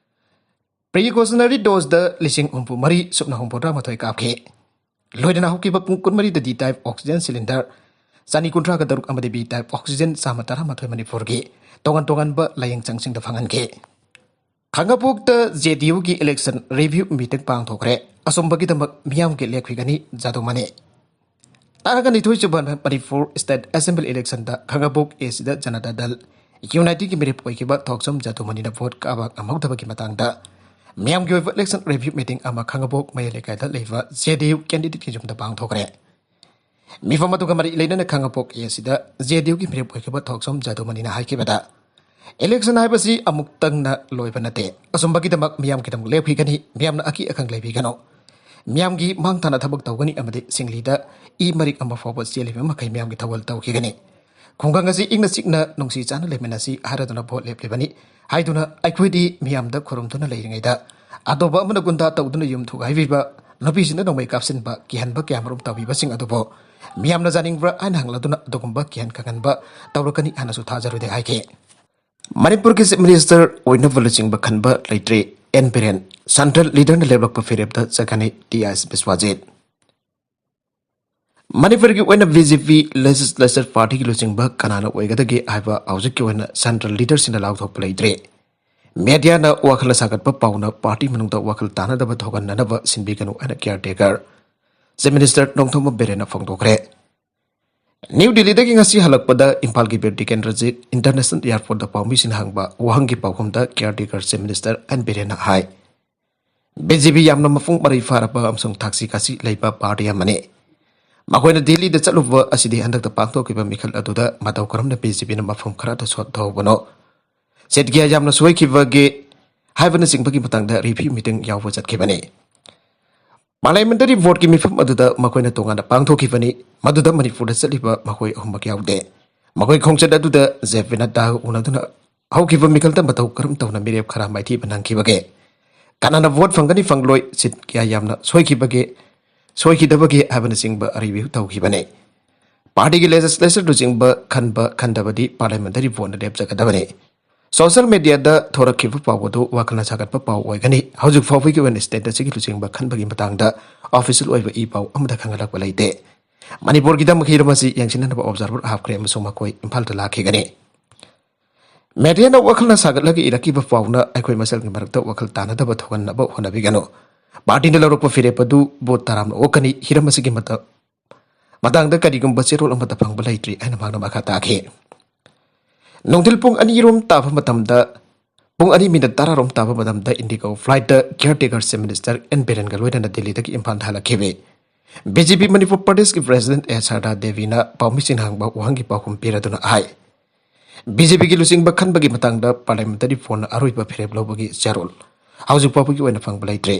Precautionary doseꯇ ꯂꯤꯁꯤꯡ ꯍꯨꯝꯐꯨ ꯃꯔꯤ ꯁꯨꯞꯅ ꯍꯨꯝꯐꯨꯇꯔꯥ ꯃꯥꯊꯣꯏ ꯀꯥꯞꯈꯤ꯫ ꯂꯣꯏꯅꯅ ꯍꯧꯈꯤꯕ ꯄꯨꯡ ꯀꯨꯟꯃꯔꯤꯗ D type oxygen cylinder ꯆꯅꯤ ꯀꯨꯟꯊ꯭ꯔꯥꯒ ꯇꯔꯨꯛ ꯑꯃꯗꯤ B type oxygen ꯆꯥꯝꯃ ꯇꯔꯥꯃꯥꯊꯣꯏ ꯃꯅꯤꯄꯨꯔꯒꯤ ꯇꯣꯉꯥꯟ ꯇꯣꯉꯥꯟꯕ ꯂꯥꯌꯦꯡ ꯆꯪꯁꯤꯡꯗ ꯐꯪꯍꯟꯈꯤ꯫ ꯈꯥꯡꯉꯕꯣꯛꯇ JDUꯒꯤ election review meeting ꯄꯥꯡꯊꯣꯛꯈ꯭ꯔꯦ꯫ ꯑꯆꯨꯝꯕꯒꯤꯗꯃꯛ ꯃꯤꯌꯥꯝꯒꯤ ꯂꯦꯞꯈꯤꯒꯅꯤ ꯖꯥꯗꯨ ꯃꯅꯤ꯫ ꯇꯔꯥꯒ ꯅꯤꯊꯣꯏ ꯁꯨꯕ ꯃꯅꯤꯄꯨꯔ State Assembly electionꯗ ꯈꯥꯡꯉꯕꯣꯛ Aꯁꯤꯗ ꯖꯅꯇꯥ ꯗꯜ Unityꯒꯤ ꯃꯤꯔꯦꯞ ꯑꯣꯏꯈꯤꯕ ꯊꯣꯛꯆꯣꯝ ꯖꯥꯗꯨ ꯃꯅꯤꯅ vote ꯀꯥꯕ ꯉꯝꯍꯧꯗꯕꯒꯤ ꯃꯇꯥꯡꯗ ꯃꯤꯌꯥꯝꯒꯤ ꯑꯣꯏꯕ election review meeting ꯑꯃ ꯈꯥꯡꯉꯕꯣꯛ ꯃꯌꯥꯏ ꯂꯩꯀꯥꯏꯗ ꯂꯩꯕ JDU candidateꯀꯤ ꯌꯨꯝꯗ ꯄꯥꯡꯊꯣꯛꯈ꯭ꯔꯦ꯫ ꯃꯤꯐꯝ ꯑꯗꯨꯒ ꯃꯔꯤ ꯂꯩꯅꯅ ꯈꯥꯡꯉꯕꯣꯛ Aꯁꯤꯗ JDUꯒꯤ ꯃꯤꯔꯦꯞ ꯑꯣꯏꯈꯤꯕ ꯊꯣꯛꯆꯣꯝ ꯖꯥꯗꯨ ꯃꯅꯤꯅ ꯍꯥꯏꯈꯤꯕꯗ, election ꯍꯥꯏꯕꯁꯤ ꯑꯃꯨꯛꯇꯪꯅ ꯂꯣꯏꯕ ꯅꯠꯇꯦ꯫ ꯑꯆꯨꯝꯕꯒꯤꯗꯃꯛ ꯃꯤꯌꯥꯝꯒꯤꯗꯃꯛ ꯂꯦꯞꯈꯤꯒꯅꯤ꯫ ꯃꯤꯌꯥꯝꯅ ꯑꯀꯤ ꯑꯈꯪ ꯂꯩꯕꯤꯒꯅꯨ꯫ ꯃꯤꯌꯥꯝꯒꯤ ꯃꯥꯡ ꯊꯥꯅ ꯊꯕꯛ ꯇꯧꯒꯅꯤ ꯑꯃꯗꯤ ꯁꯤꯡꯂꯤꯗ ꯏ ꯃꯔꯤꯛ ꯑꯃ ꯐꯥꯎꯕ ꯆꯦꯜꯂꯤꯕ ꯃꯈꯩ ꯃꯤꯌꯥꯝꯒꯤ ꯊꯧꯒꯜ ꯇꯧꯈꯤꯒꯅꯤ꯫ ꯈꯨꯡꯒꯪ ꯑꯁꯤ ꯏꯪꯅ ꯆꯤꯛꯅ ꯅꯨꯡꯁꯤ ꯆꯥꯟꯅ ꯂꯩꯃꯤꯟꯅꯁꯤ ꯍꯥꯏꯔꯗꯨꯅ vote ꯂꯦꯞꯂꯤꯕꯅꯤ ꯍꯥꯏꯗꯨꯅ ꯑꯩꯈꯣꯏꯗꯤ ꯃꯤꯌꯥꯝꯗ ꯈꯨꯔꯨꯝꯗꯨꯅ ꯂꯩꯔꯤꯉꯩꯗ ꯑꯇꯣꯞꯄ ꯑꯃꯅ ꯒꯨꯟꯗꯥ ꯇꯧꯗꯨꯅ ꯌꯨꯝ ꯊꯨꯒꯥꯏꯕꯤꯕ, ꯅꯨꯄꯤꯁꯤꯡꯗ ꯅꯣꯡꯃꯩ ꯀꯥꯞꯁꯤꯟꯕ, ꯀꯤꯍꯟꯕ ꯀꯌꯥꯃꯔꯨꯝ ꯇꯧꯕꯤꯕꯁꯤꯡ ꯑꯗꯨꯕꯨ ꯃꯤꯌꯥꯝꯅ ꯌꯥꯅꯤꯡꯕ꯭ꯔꯥ ꯍꯥꯏꯅ ꯍꯪꯂꯗꯨꯅ ꯑꯗꯨꯒꯨꯝꯕ ꯀꯤꯍꯟ ꯈꯪꯍꯟꯕ ꯇꯧꯔꯛꯀꯅꯤ ꯍꯥꯏꯅꯁꯨ ꯊꯥꯖꯔꯨꯗꯦ ꯍꯥꯏꯈꯤ꯫ ꯃꯅꯤꯄꯨꯔꯒꯤ Chief Minister ꯑꯣꯏꯅꯕ ꯂꯨꯆꯤꯡꯕ ꯈꯟꯕ ꯂꯩꯇ꯭ꯔꯤ꯫ ꯑꯦꯟ ꯕꯤꯔꯦꯟ central leaderꯅ ꯂꯦꯞꯂꯛꯄ ꯐꯤꯔꯦꯞꯇ ꯆꯠꯀꯅꯤ ꯇꯤ ꯑꯥꯏ ꯕꯤꯁ꯭ꯋꯥꯖꯤꯠ꯫ ꯃꯅꯤꯄꯨꯔꯒꯤ ꯑꯣꯏꯅ BJP legislature partyꯒꯤ ꯂꯨꯆꯤꯡꯕ ꯀꯅꯥꯅ ꯑꯣꯏꯒꯗꯒꯦ ꯍꯥꯏꯕ ꯍꯧꯖꯤꯛꯀꯤ ꯑꯣꯏꯅ central leaderꯁꯤꯡꯅ ꯂꯥꯎꯊꯣꯛꯄ ꯂꯩꯇ꯭ꯔꯤ꯫ Mediaꯅ ꯋꯥꯈꯜ ꯁꯥꯒꯠꯄ ꯄꯥꯎꯅ party ꯃꯅꯨꯡꯗ ꯋꯥꯈꯜ ꯇꯥꯅꯗꯕ ꯊꯣꯛꯍꯟꯅꯅꯕ ꯁꯤꯟꯕꯤꯒꯅꯨ ꯍꯥꯏꯅ caretaker Chief Minister ꯅꯣꯡꯊꯣꯝꯕꯝ ꯕꯤꯔꯦꯟꯅ ꯐꯣꯡꯗꯣꯛꯈ꯭ꯔꯦ꯫ ꯅ꯭ꯌꯨ ꯗꯤꯜꯂꯤꯗꯒꯤ ꯉꯁꯤ ꯍꯜꯂꯛꯄꯗ ꯏꯝꯐꯥꯜꯒꯤ ꯕꯤꯔ ꯇꯤꯀꯦꯟꯗ꯭ꯔꯖꯤꯠ International Airportꯇ ꯄꯥꯎꯃꯤꯁꯤꯡꯅ ꯍꯪꯕ ꯋꯥꯍꯪꯒꯤ ꯄꯥꯎꯈꯨꯝꯗ caretaker Chief Minister ꯑꯦꯟ ꯕꯤꯔꯦꯟꯅ ꯍꯥꯏ, ꯕꯤ ꯖꯦ ꯄꯤ ꯌꯥꯝꯅ ꯃꯄꯨꯡ ꯃꯔꯩ ꯐꯥꯔꯕ ꯑꯃꯁꯨꯡ ꯊꯥꯛꯁꯤ ꯈꯥꯁꯤ ꯂꯩꯕ ꯄꯥꯔꯇꯤ ꯑꯃꯅꯤ꯫ ꯃꯈꯣꯏꯅ ꯗꯤꯜꯂꯤꯗ ꯆꯠꯂꯨꯕ ꯑꯁꯤꯗꯤ ꯍꯟꯗꯛꯇ ꯄꯥꯡꯊꯣꯛꯈꯤꯕ ꯃꯤꯈꯜ ꯑꯗꯨꯗ ꯃꯇꯧ ꯀꯔꯝꯅ ꯕꯤ ꯖꯦ ꯄꯤꯅ ꯃꯐꯝ ꯈꯔꯗ ꯁꯣꯠ ꯇꯧꯍꯧꯕꯅꯣ, ꯁꯤꯠ ꯀꯌꯥ ꯌꯥꯝꯅ ꯁꯣꯏꯈꯤꯕꯒꯦ ꯍꯥꯏꯕꯅꯆꯤꯡꯕꯒꯤ ꯃꯇꯥꯡꯗ ꯔꯤꯚ꯭ꯌꯨ ꯃꯤꯇꯤꯡ ꯌꯥꯎꯕ ꯆꯠꯈꯤꯕꯅꯤ꯫ ꯄꯥꯔꯂꯤꯌꯥꯃꯦꯟꯇꯔꯤ ꯚꯣꯠꯀꯤ ꯃꯤꯐꯝ ꯑꯗꯨꯗ ꯃꯈꯣꯏꯅ ꯇꯣꯉꯥꯟꯅ ꯄꯥꯡꯊꯣꯛꯈꯤꯕꯅꯤ꯫ ꯃꯗꯨꯗ ꯃꯅꯤꯄꯨꯔꯗ ꯆꯠꯂꯤꯕ ꯃꯈꯣꯏ ꯑꯍꯨꯝꯃꯛ ꯌꯥꯎꯗꯦ꯫ ꯃꯈꯣꯏ ꯈꯣꯡꯆꯠ ꯑꯗꯨꯗ ꯖꯦ ꯄꯤ ꯅꯗ꯭ꯗꯥꯒ ꯎꯅꯗꯨꯅ ꯍꯧꯈꯤꯕ ꯃꯤꯈꯜꯗ ꯃꯇꯧ ꯀꯔꯝ ꯇꯧꯅ ꯃꯤꯔꯦꯞ ꯈꯔ ꯃꯥꯏꯊꯤꯕ ꯅꯪꯈꯤꯕꯒꯦ? ꯀꯅꯥꯅ ꯚꯣꯠ ꯐꯪꯒꯅꯤ ꯐꯪꯂꯣꯏ, ꯁꯤꯠ ꯀꯌꯥ ꯌꯥꯝꯅ ꯁꯣꯏꯈꯤꯕꯒꯦ, ꯁꯣꯏꯈꯤꯗꯕꯒꯦ ꯍꯥꯏꯕꯅꯆꯤꯡꯕ ꯔꯤꯚ꯭ꯌꯨ ꯇꯧꯈꯤꯕꯅꯤ꯫ ꯄꯥꯔꯇꯤꯒꯤ ꯂꯦꯖꯤꯁꯂꯦꯆꯔ ꯂꯨꯆꯤꯡꯕ ꯈꯟꯕ ꯈꯟꯗꯕꯗꯤ ꯄꯥꯔꯂꯤꯌꯥꯃꯦꯟꯇꯔꯤ ꯚꯣꯠꯅ ꯂꯦꯞꯆꯒꯗꯕꯅꯤ꯫ ꯁꯣꯁꯤꯌꯦꯜ ꯃꯤꯗꯤꯌꯥꯗ ꯊꯣꯔꯛꯈꯤꯕ ꯄꯥꯎ ꯑꯗꯨ ꯋꯥꯈꯜꯅ ꯁꯥꯒꯠꯄ ꯄꯥꯎ ꯑꯣꯏꯒꯅꯤ꯫ ꯍꯧꯖꯤꯛ ꯐꯥꯎꯕꯒꯤ ꯑꯣꯏꯅ ꯁ꯭ꯇꯦꯠ ꯑꯁꯤꯒꯤ ꯂꯨꯆꯤꯡꯕ ꯈꯟꯕꯒꯤ ꯃꯇꯥꯡꯗ ꯑꯣꯐꯤꯁꯤꯌꯦꯜ ꯑꯣꯏꯕ ꯏ ꯄꯥꯎ ꯑꯃꯠꯇ ꯈꯪꯍꯜꯂꯛꯄ ꯂꯩꯇꯦ꯫ ꯃꯅꯤꯄꯨꯔꯒꯤꯗꯃꯛ ꯍꯤꯔꯝ ꯑꯁꯤ ꯌꯦꯡꯁꯤꯟꯅꯅꯕ ꯑꯣꯕꯖꯥꯔꯚꯔ ꯍꯥꯞꯈ꯭ꯔꯦ ꯑꯃꯁꯨꯡ ꯃꯈꯣꯏ ꯏꯝꯐꯥꯜꯗ ꯂꯥꯛꯈꯤꯒꯅꯤ꯫ ꯃꯦꯗꯤꯌꯥꯅ ꯋꯥꯈꯜꯅ ꯁꯥꯒꯠꯂꯒ ꯏꯔꯛꯈꯤꯕ ꯄꯥꯎꯅ ꯑꯩꯈꯣꯏ ꯃꯁꯦꯜꯒꯤ ꯃꯔꯛꯇ ꯋꯥꯈꯜ ꯇꯥꯅꯗꯕ ꯊꯣꯛꯍꯟꯅꯕ ꯍꯣꯠꯅꯕꯤꯒꯅꯨ꯫ ꯄꯥꯔꯇꯤꯅ ꯂꯧꯔꯛꯄ ꯐꯤꯔꯦꯞ ꯑꯗꯨ ꯚꯣꯠ ꯇꯔꯥꯝꯅ ꯑꯣꯛꯀꯅꯤ꯫ ꯍꯤꯔꯝ ꯑꯁꯤꯒꯤ ꯃꯇ-, ꯃꯇꯥꯡꯗ ꯀꯔꯤꯒꯨꯝꯕ ꯆꯦꯔꯣꯜ ꯑꯃꯠꯇ ꯐꯪꯕ ꯂꯩꯇ꯭ꯔꯤ ꯍꯥꯏꯅ ꯃꯍꯥꯛꯅ ꯃꯈꯥ ꯇꯥꯈꯤ꯫ ꯅꯨꯡꯊꯤꯜ ꯄꯨꯡ ꯑꯅꯤꯔꯣꯝ ꯇꯥꯕ ꯃꯇꯝꯗ, ꯄꯨꯡ ꯑꯅꯤ ꯃꯤꯅꯠ ꯇꯔꯥꯔꯣꯝ ꯇꯥꯕ ꯃꯇꯝꯗ ꯏꯟꯗꯤꯒꯣ ꯐ꯭ꯂꯥꯏꯠꯇ ꯀꯤꯌꯔ ꯇꯦꯀꯔ ꯆꯤꯐ ꯃꯤꯅꯤꯁꯇꯔ ꯑꯦꯟ ꯕꯤꯔꯦꯟꯒ ꯂꯣꯏꯅꯅ ꯗꯤꯜꯂꯤꯗꯒꯤ ꯏꯝꯐꯥꯜꯗ ꯍꯜꯂꯛꯈꯤꯕꯤ꯫ ꯕꯤ ꯖꯦ ꯄꯤ ꯃꯅꯤꯄꯨꯔ ꯄ꯭ꯔꯗꯦꯁꯀꯤ ꯄ꯭ꯔꯦꯁꯤꯗꯦꯟꯠ ꯑꯦ ꯁꯔꯗꯥ ꯗꯦꯕꯤꯅ ꯄꯥꯎꯃꯤꯁꯤꯡꯅ ꯍꯪꯕ ꯋꯥꯍꯪꯒꯤ ꯄꯥꯎꯈꯨꯝ ꯄꯤꯔꯗꯨꯅ ꯍꯥꯏ, ꯕꯤ ꯖꯦ ꯄꯤꯒꯤ ꯂꯨꯆꯤꯡꯕ ꯈꯟꯕꯒꯤ ꯃꯇꯥꯡꯗ ꯄꯥꯔꯂꯤꯌꯥꯃꯦꯟꯇꯔꯤ ꯚꯣꯠꯅ ꯑꯔꯣꯏꯕ ꯐꯤꯔꯦꯞ ꯂꯧꯕꯒꯤ ꯆꯦꯔꯣꯜ ꯍꯧꯖꯤꯛ ꯐꯥꯎꯕꯒꯤ ꯑꯣꯏꯅ ꯐꯪꯕ ꯂꯩꯇ꯭ꯔꯤ꯫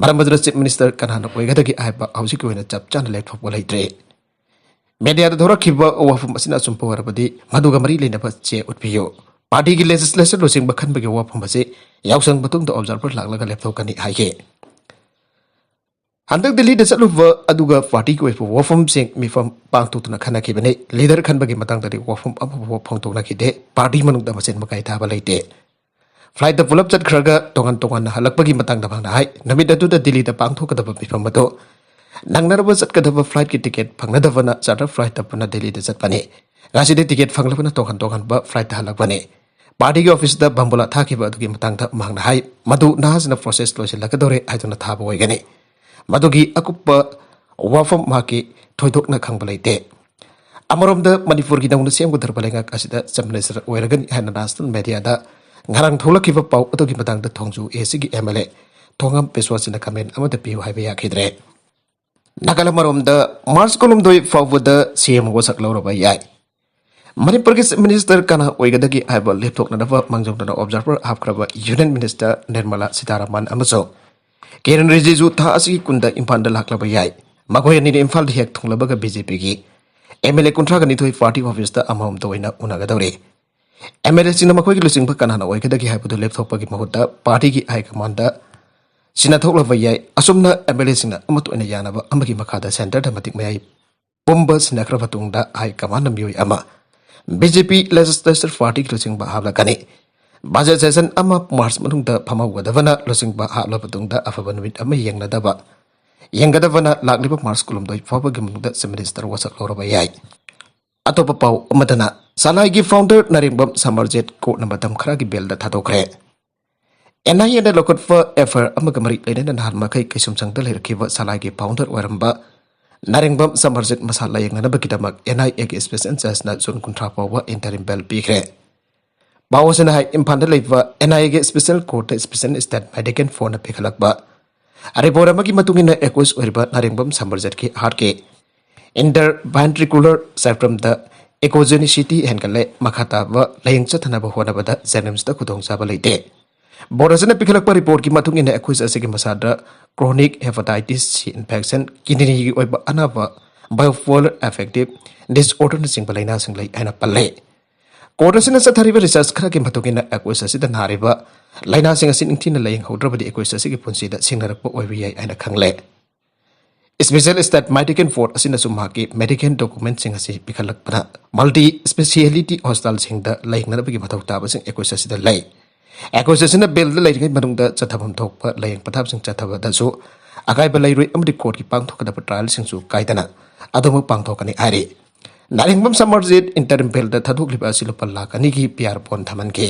ꯃꯔꯝ ꯑꯗꯨꯅ ꯆꯤꯐ ꯃꯤꯅꯤꯁꯇꯔ ꯀꯅꯥꯅ ꯑꯣꯏꯒꯗꯒꯦ ꯍꯥꯏꯕ ꯍꯧꯖꯤꯛꯀꯤ ꯑꯣꯏꯅ ꯆꯞ ꯆꯥꯅ ꯂꯦꯞꯊꯣꯛꯄ ꯂꯩꯇ꯭ꯔꯤ꯫ ꯃꯦꯗꯤꯌꯥꯗ ꯊꯣꯔꯛꯈꯤꯕ ꯋꯥꯐꯝ ꯑꯁꯤꯅ ꯑꯆꯨꯝꯕ ꯑꯣꯏꯔꯕꯗꯤ ꯃꯗꯨꯒ ꯃꯔꯤ ꯂꯩꯅꯕ ꯆꯦ ꯎꯠꯄꯤꯌꯨ꯫ ꯄꯥꯔꯇꯤꯒꯤ ꯂꯦꯖꯤꯁꯂꯦꯆꯔ ꯂꯨꯆꯤꯡꯕ ꯈꯟꯕꯒꯤ ꯋꯥꯐꯝ ꯑꯁꯤ ꯌꯥꯎꯁꯪ ꯃꯇꯨꯡꯗ ꯑꯣꯕꯖꯥꯔꯚꯔ ꯂꯥꯛꯂꯒ ꯂꯦꯞꯊꯣꯛꯀꯅꯤ ꯍꯥꯏꯈꯤ꯫ ꯍꯟꯗꯛ ꯗꯤꯜꯂꯤꯗ ꯆꯠꯂꯨꯕ ꯑꯗꯨꯒ ꯄꯥꯔꯇꯤꯒꯤ ꯑꯣꯏꯕ ꯋꯥꯐꯝꯁꯤꯡ ꯃꯤꯐꯝ ꯄꯥꯡꯊꯣꯛꯇꯨꯅ ꯈꯟꯅꯈꯤꯕꯅꯤ꯫ ꯂꯤꯗꯔ ꯈꯟꯕꯒꯤ ꯃꯇꯥꯡꯗꯗꯤ ꯋꯥꯐꯝ ꯑꯃꯐꯥꯎꯕ ꯐꯣꯡꯗꯣꯛꯅꯈꯤꯗꯦ꯫ ꯄꯥꯔꯇꯤ ꯃꯅꯨꯡꯗ ꯃꯆꯦꯟ ꯃꯀꯥꯏ ꯊꯥꯕ ꯂꯩꯇꯦ꯫ ꯐ꯭ꯂꯥꯏꯠꯇ ꯄꯨꯂꯞ ꯆꯠꯈ꯭ꯔꯒ ꯇꯣꯉꯥꯟ ꯇꯣꯉꯥꯟꯅ ꯍꯜꯂꯛꯄꯒꯤ ꯃꯇꯥꯡꯗ ꯃꯍꯥꯛꯅ ꯍꯥꯏ, ꯅꯨꯃꯤꯠ ꯑꯗꯨꯗ ꯗꯤꯜꯂꯤꯗ ꯄꯥꯡꯊꯣꯛꯀꯗꯕ ꯃꯤꯐꯝ ꯑꯗꯨ ꯅꯪꯅꯅꯕ ꯆꯠꯀꯗꯕ ꯐ꯭ꯂꯥꯏꯠꯀꯤ ꯇꯤꯀꯦꯠ ꯐꯪꯅꯗꯕꯅ ꯆꯥꯔꯇꯔ ꯐ꯭ꯂꯥꯏꯠꯇ ꯄꯨꯟꯅ ꯗꯤꯜꯂꯤꯗ ꯆꯠꯄꯅꯤ꯫ ꯉꯁꯤꯗꯤ ꯇꯤꯀꯦꯠ ꯐꯪꯂꯕꯅ ꯇꯣꯉꯥꯟ ꯇꯣꯉꯥꯟꯕ ꯐ꯭ꯂꯥꯏꯠꯇ ꯍꯜꯂꯛꯄꯅꯤ꯫ ꯄꯥꯔꯇꯤꯒꯤ ꯑꯣꯐꯤꯁꯇ ꯕꯝꯕꯣꯂꯥ ꯊꯥꯈꯤꯕ ꯑꯗꯨꯒꯤ ꯃꯇꯥꯡꯗ ꯃꯍꯥꯛꯅ ꯍꯥꯏ, ꯃꯗꯨ ꯅꯍꯥꯁꯤꯅ ꯄ꯭ꯔꯣꯁꯦꯁ ꯂꯣꯏꯁꯤꯜꯂꯛꯀꯗꯧꯔꯦ ꯍꯥꯏꯗꯨꯅ ꯊꯥꯕ ꯑꯣꯏꯒꯅꯤ꯫ ꯃꯗꯨꯒꯤ ꯑꯀꯨꯞꯄ ꯋꯥꯐꯝ ꯃꯍꯥꯛꯀꯤ ꯊꯣꯏꯗꯣꯛꯅ ꯈꯪꯕ ꯂꯩꯇꯦ꯫ ꯑꯃꯔꯣꯝꯗ ꯃꯅꯤꯄꯨꯔꯒꯤ ꯅꯧꯅ ꯁꯦꯝꯒꯗꯧꯔꯕ ꯂꯩꯉꯥꯛ ꯑꯁꯤꯗ ꯆꯤꯐ ꯃꯤꯅꯤꯁꯇꯔ ꯑꯣꯏꯔꯒꯅꯤ ꯍꯥꯏꯅ ꯅꯦꯁꯅꯦꯜ ꯃꯦꯗꯤꯌꯥꯗ ꯉꯔꯥꯡ ꯊꯣꯛꯂꯛꯈꯤꯕ ꯄꯥꯎ ꯑꯗꯨꯒꯤ ꯃꯇꯥꯡꯗ ꯊꯣꯡꯖꯨ ꯑꯦ ꯁꯤꯒꯤ ꯑꯦꯝ ꯑꯦꯜ ꯑꯦ ꯊꯣꯉꯝ ꯕꯤꯁ꯭ꯋꯥꯁꯤꯅ ꯀꯃꯦꯟ ꯑꯃꯠꯇ ꯄꯤꯌꯨ ꯍꯥꯏꯕ ꯌꯥꯈꯤꯗ꯭ꯔꯦ꯫ ꯅꯥꯒꯥꯂꯦꯟ ꯃꯔꯣꯝꯗ ꯃꯥꯔꯆ ꯀꯨꯟꯍꯨꯝꯗꯣꯏ ꯐꯥꯎꯕꯗ ꯁꯤ ꯑꯦꯝ ꯋꯥꯁꯛ ꯂꯧꯔꯕ ꯌꯥꯏ꯫ ꯃꯅꯤꯄꯨꯔꯒꯤ ꯆꯤꯐ ꯃꯤꯅꯤꯁꯇꯔ ꯀꯅꯥ ꯑꯣꯏꯒꯗꯒꯦ ꯍꯥꯏꯕ ꯂꯦꯞꯊꯣꯛꯅꯅꯕ ꯃꯥꯡꯖꯧꯅꯅ ꯑꯣꯕꯖꯥꯔꯚꯔ ꯍꯥꯞꯈ꯭ꯔꯕ ꯌꯨꯅꯤꯌꯟ ꯃꯤꯅꯤꯁꯇꯔ ꯅꯤꯔꯃꯂꯥ ꯁꯤꯇꯥꯔꯥꯃꯟ ꯑꯃꯁꯨꯡ ꯀꯤꯔꯟ ꯔꯤꯖꯤꯖꯨ ꯊꯥ ꯑꯁꯤꯒꯤ ꯀꯨꯟꯗ ꯏꯝꯐꯥꯜꯗ ꯂꯥꯛꯂꯕ ꯌꯥꯏ꯫ ꯃꯈꯣꯏ ꯑꯅꯤꯅ ꯏꯝꯐꯥꯜꯗ ꯍꯦꯛ ꯊꯨꯡꯂꯕꯒ ꯕꯤ ꯖꯦ ꯄꯤꯒꯤ ꯑꯦꯝ ꯑꯦꯜ ꯑꯦ ꯀꯨꯟꯊ꯭ꯔꯥꯒ ꯅꯤꯊꯣꯏ ꯄꯥꯔꯇꯤ ꯑꯣꯐꯤꯁꯇ ꯑꯃꯃꯝꯇ ꯑꯣꯏꯅ ꯎꯅꯒꯗꯧꯔꯤ꯫ ꯑꯦꯝ ꯑꯦꯜ ꯑꯦꯁꯤꯡꯅ ꯃꯈꯣꯏꯒꯤ ꯂꯨꯆꯤꯡꯕ ꯀꯅꯥꯅ ꯑꯣꯏꯒꯗꯒꯦ ꯍꯥꯏꯕꯗꯨ ꯂꯦꯞꯊꯣꯛꯄꯒꯤ ꯃꯍꯨꯠꯇ ꯄꯥꯔꯇꯤꯒꯤ ꯍꯥꯏ ꯀꯃꯥꯟꯗ ꯁꯤꯟꯅꯊꯣꯛꯂꯕ ꯌꯥꯏ꯫ ꯑꯁꯨꯝꯅ ꯑꯦꯝ ꯑꯦꯜ ꯑꯦꯁꯤꯡꯅ ꯑꯃꯠꯇ ꯑꯣꯏꯅ ꯌꯥꯅꯕ ꯑꯃꯒꯤ ꯃꯈꯥꯗ ꯁꯦꯟꯇꯔꯗ ꯃꯇꯤꯛ ꯃꯌꯥꯏ ꯄꯨꯝꯕ ꯁꯤꯟꯅꯈ꯭ꯔ ꯃꯇꯨꯡꯗ ꯍꯥꯏ ꯀꯃꯥꯟꯗ ꯃꯤꯑꯣꯏ ꯑꯃ ꯕꯤ ꯖꯦ ꯄꯤ ꯂꯦꯖꯤꯁꯂꯦꯆꯔ ꯄꯥꯔꯇꯤꯒꯤ ꯂꯨꯆꯤꯡꯕ ꯍꯥꯞꯂꯛꯀꯅꯤ꯫ ꯕꯖꯦꯠ ꯁꯦꯁꯟ ꯑꯃ ꯃꯥꯔꯆ ꯃꯅꯨꯡꯗ ꯐꯝꯍꯧꯒꯗꯕꯅ ꯂꯨꯆꯤꯡꯕ ꯍꯥꯞꯂꯕ ꯃꯇꯨꯡꯗ ꯑꯐꯕ ꯅꯨꯃꯤꯠ ꯑꯃ ꯌꯦꯡꯅꯗꯕ, ꯌꯦꯡꯒꯗꯕꯅ ꯂꯥꯛꯂꯤꯕ ꯃꯥꯔꯆ ꯀꯨꯟꯍꯨꯝꯗꯣꯏ ꯐꯥꯎꯕꯒꯤ ꯃꯅꯨꯡꯗ ꯆꯤꯐ ꯃꯤꯅꯤꯁꯇꯔ ꯋꯥꯁꯛ ꯂꯧꯔꯕ ꯌꯥꯏ꯫ ꯑꯇꯣꯞꯄ ꯄꯥꯎ ꯑꯃꯗꯅ ꯁꯂꯥꯏꯒꯤ ꯐꯥꯎꯟꯗꯔ ꯅꯥꯔꯦꯡꯕꯝ ꯁꯃꯔꯖꯤꯠ ꯀꯣꯔꯠꯅ ꯃꯇꯝ ꯈꯔꯒꯤ ꯕꯦꯜꯗ ꯊꯥꯗꯣꯛꯈ꯭ꯔꯦ꯫ ꯑꯦꯟ ꯑꯥꯏ ꯑꯦꯅ ꯂꯧꯈꯠꯄ ꯑꯦꯐ ꯑꯥꯏ ꯑꯥꯔ ꯑꯃꯒ ꯃꯔꯤ ꯂꯩꯅꯅ ꯅꯍꯥꯟ ꯃꯈꯩ ꯀꯩꯁꯨꯝꯁꯪꯗ ꯂꯩꯔꯛꯈꯤꯕ ꯁꯂꯥꯏꯒꯤ ꯐꯥꯎꯟꯗꯔ ꯑꯣꯏꯔꯝꯕ ꯅꯥꯔꯦꯡꯕꯝ ꯁꯃꯔꯖꯤꯠ ꯃꯁꯥ ꯂꯥꯌꯦꯡꯅꯅꯕꯒꯤꯗꯃꯛ ꯑꯦꯟ ꯑꯥꯏ ꯑꯦꯒꯤ ꯏꯁꯄꯦꯁꯦꯜ ꯖꯖꯅ ꯖꯨꯟ ꯀꯨꯟꯊ꯭ꯔꯥ ꯐꯥꯎꯕ ꯏꯟꯇꯔꯤꯝ ꯕꯦꯜ ꯄꯤꯈ꯭ꯔꯦ꯫ ꯄꯥꯎ ꯑꯁꯤꯅ ꯍꯥꯏ, ꯏꯝꯐꯥꯜꯗ ꯂꯩꯕ ꯑꯦꯟ ꯑꯥꯏ ꯑꯦꯒꯤ ꯏꯁꯄꯦꯁꯦꯜ ꯀꯣꯔꯠꯇ ꯏꯁꯄꯦꯁꯦꯜ ꯁ꯭ꯇꯦꯠ ꯃꯦꯗꯤꯀꯦꯜ ꯐꯣꯔꯅ ꯄꯤꯈꯠꯂꯛꯄ ꯔꯤꯄꯣꯔꯠ ꯑꯃꯒꯤ ꯃꯇꯨꯡ ꯏꯟꯅ ꯑꯦꯀ꯭ꯌꯨꯁ ꯑꯣꯏꯔꯤꯕ ꯅꯥꯔꯦꯡꯕꯝ ꯁꯃꯔꯖꯤꯠꯀꯤ ꯍꯥꯔꯠꯀꯤ ꯏꯟꯇꯔꯚꯦꯟꯇ꯭ꯔꯤꯀꯨꯂꯔ ꯁꯦꯞꯇꯝꯗ ꯑꯦꯀꯣꯖꯦꯅꯤꯁꯤꯇꯤ ꯍꯦꯟꯒꯠꯂꯦ꯫ ꯃꯈꯥ ꯇꯥꯕ ꯂꯥꯌꯦꯡ ꯆꯠꯊꯅꯕ ꯍꯣꯠꯅꯕꯗ ꯖꯦꯅꯤꯝꯁꯇ ꯈꯨꯗꯣꯡꯆꯥꯕ ꯂꯩꯇꯦ꯫ ꯕꯣꯔꯗ ꯑꯁꯤꯅ ꯄꯤꯈꯠꯂꯛꯄ ꯔꯤꯄꯣꯔꯠꯀꯤ ꯃꯇꯨꯡ ꯏꯟꯅ ꯑꯦꯀ꯭ꯌꯨꯁ ꯑꯁꯤꯒꯤ ꯃꯁꯥꯗ ꯀ꯭ꯔꯣꯅꯤꯛ ꯍꯦꯄꯥꯇꯥꯏꯇꯤꯁ ꯁꯤ ꯏꯟꯐꯦꯛꯁꯟ, ꯀꯤꯗꯅꯤꯒꯤ ꯑꯣꯏꯕ ꯑꯅꯥꯕ, ꯕꯥꯏꯄꯣꯂꯔ ꯑꯦꯐꯦꯛꯇꯤꯚ ꯗꯤꯁꯑꯣꯔꯗꯔꯅꯆꯤꯡꯕ ꯂꯥꯏꯅꯥꯁꯤꯡ ꯂꯩ ꯍꯥꯏꯅ ꯄꯜꯂꯦ꯫ ꯀꯣꯔꯠ ꯑꯁꯤꯅ ꯆꯠꯊꯔꯤꯕ ꯔꯤꯁꯔꯆ ꯈꯔꯒꯤ ꯃꯇꯨꯡ ꯏꯟꯅ ꯑꯦꯀ꯭ꯌꯨꯁ ꯑꯁꯤꯗ ꯅꯥꯔꯤꯕ ꯂꯥꯏꯅꯥꯁꯤꯡ ꯑꯁꯤ ꯅꯤꯡꯊꯤꯅ ꯂꯥꯌꯦꯡꯍꯧꯗ꯭ꯔꯕꯗꯤ ꯑꯦꯀ꯭ꯌꯨꯁ ꯑꯁꯤꯒꯤ ꯄꯨꯟꯁꯤꯗ ꯁꯤꯡꯅꯔꯛꯄ ꯑꯣꯏꯕ ꯌꯥꯏ ꯍꯥꯏꯅ ꯈꯪꯂꯦ꯫ ꯏꯁꯄꯦꯁꯦꯜ ꯁ꯭ꯇꯦꯠ ꯃꯦꯗꯤꯀꯦꯜ ꯐꯣꯔ ꯑꯁꯤꯅꯁꯨ ꯃꯍꯥꯛꯀꯤ ꯃꯦꯗꯤꯀꯦꯜ ꯗꯣꯀꯨꯃꯦꯟꯁꯤꯡ ꯑꯁꯤ ꯄꯤꯈꯠꯂꯛꯄꯅ ꯃꯜꯇꯤ ꯁ꯭ꯄꯦꯁꯤꯌꯦꯂꯤꯇꯤ ꯍꯣꯁꯄꯤꯇꯥꯜꯁꯤꯡꯗ ꯂꯥꯌꯦꯡꯅꯕꯒꯤ ꯃꯊꯧ ꯇꯥꯕꯁꯤꯡ ꯑꯦꯀ꯭ꯌꯨꯁ ꯑꯁꯤꯗ ꯂꯩ꯫ ꯑꯦꯀ꯭ꯌꯨꯁ ꯑꯁꯤꯅ ꯕꯦꯜꯗ ꯂꯩꯔꯤꯉꯩ ꯃꯅꯨꯡꯗ ꯆꯠꯊꯐꯝ ꯊꯣꯛꯄ ꯂꯥꯌꯦꯡ ꯄꯊꯥꯞꯁꯤꯡ ꯆꯠꯊꯕꯗꯁꯨ ꯑꯀꯥꯏꯕ ꯂꯩꯔꯣꯏ ꯑꯃꯗꯤ ꯀꯣꯔꯠꯀꯤ ꯄꯥꯡꯊꯣꯛꯀꯗꯕ ꯇ꯭ꯔꯥꯌꯦꯜꯁꯤꯡꯁꯨ ꯀꯥꯏꯗꯅ ꯑꯗꯨꯃꯛ ꯄꯥꯡꯊꯣꯛꯀꯅꯤ ꯍꯥꯏꯔꯤ꯫ ꯅꯥꯔꯦꯡꯕꯝ ꯁꯃꯔꯖꯤꯠ ꯏꯟꯇꯔꯤꯝ ꯕꯦꯜꯗ ꯊꯥꯗꯣꯛꯂꯤꯕ ꯑꯁꯤ ꯂꯨꯄꯥ ꯂꯥꯈ ꯑꯅꯤꯒꯤ ꯄꯤ ꯑꯥꯔ ꯕꯣꯟ ꯊꯝꯍꯟꯈꯤ꯫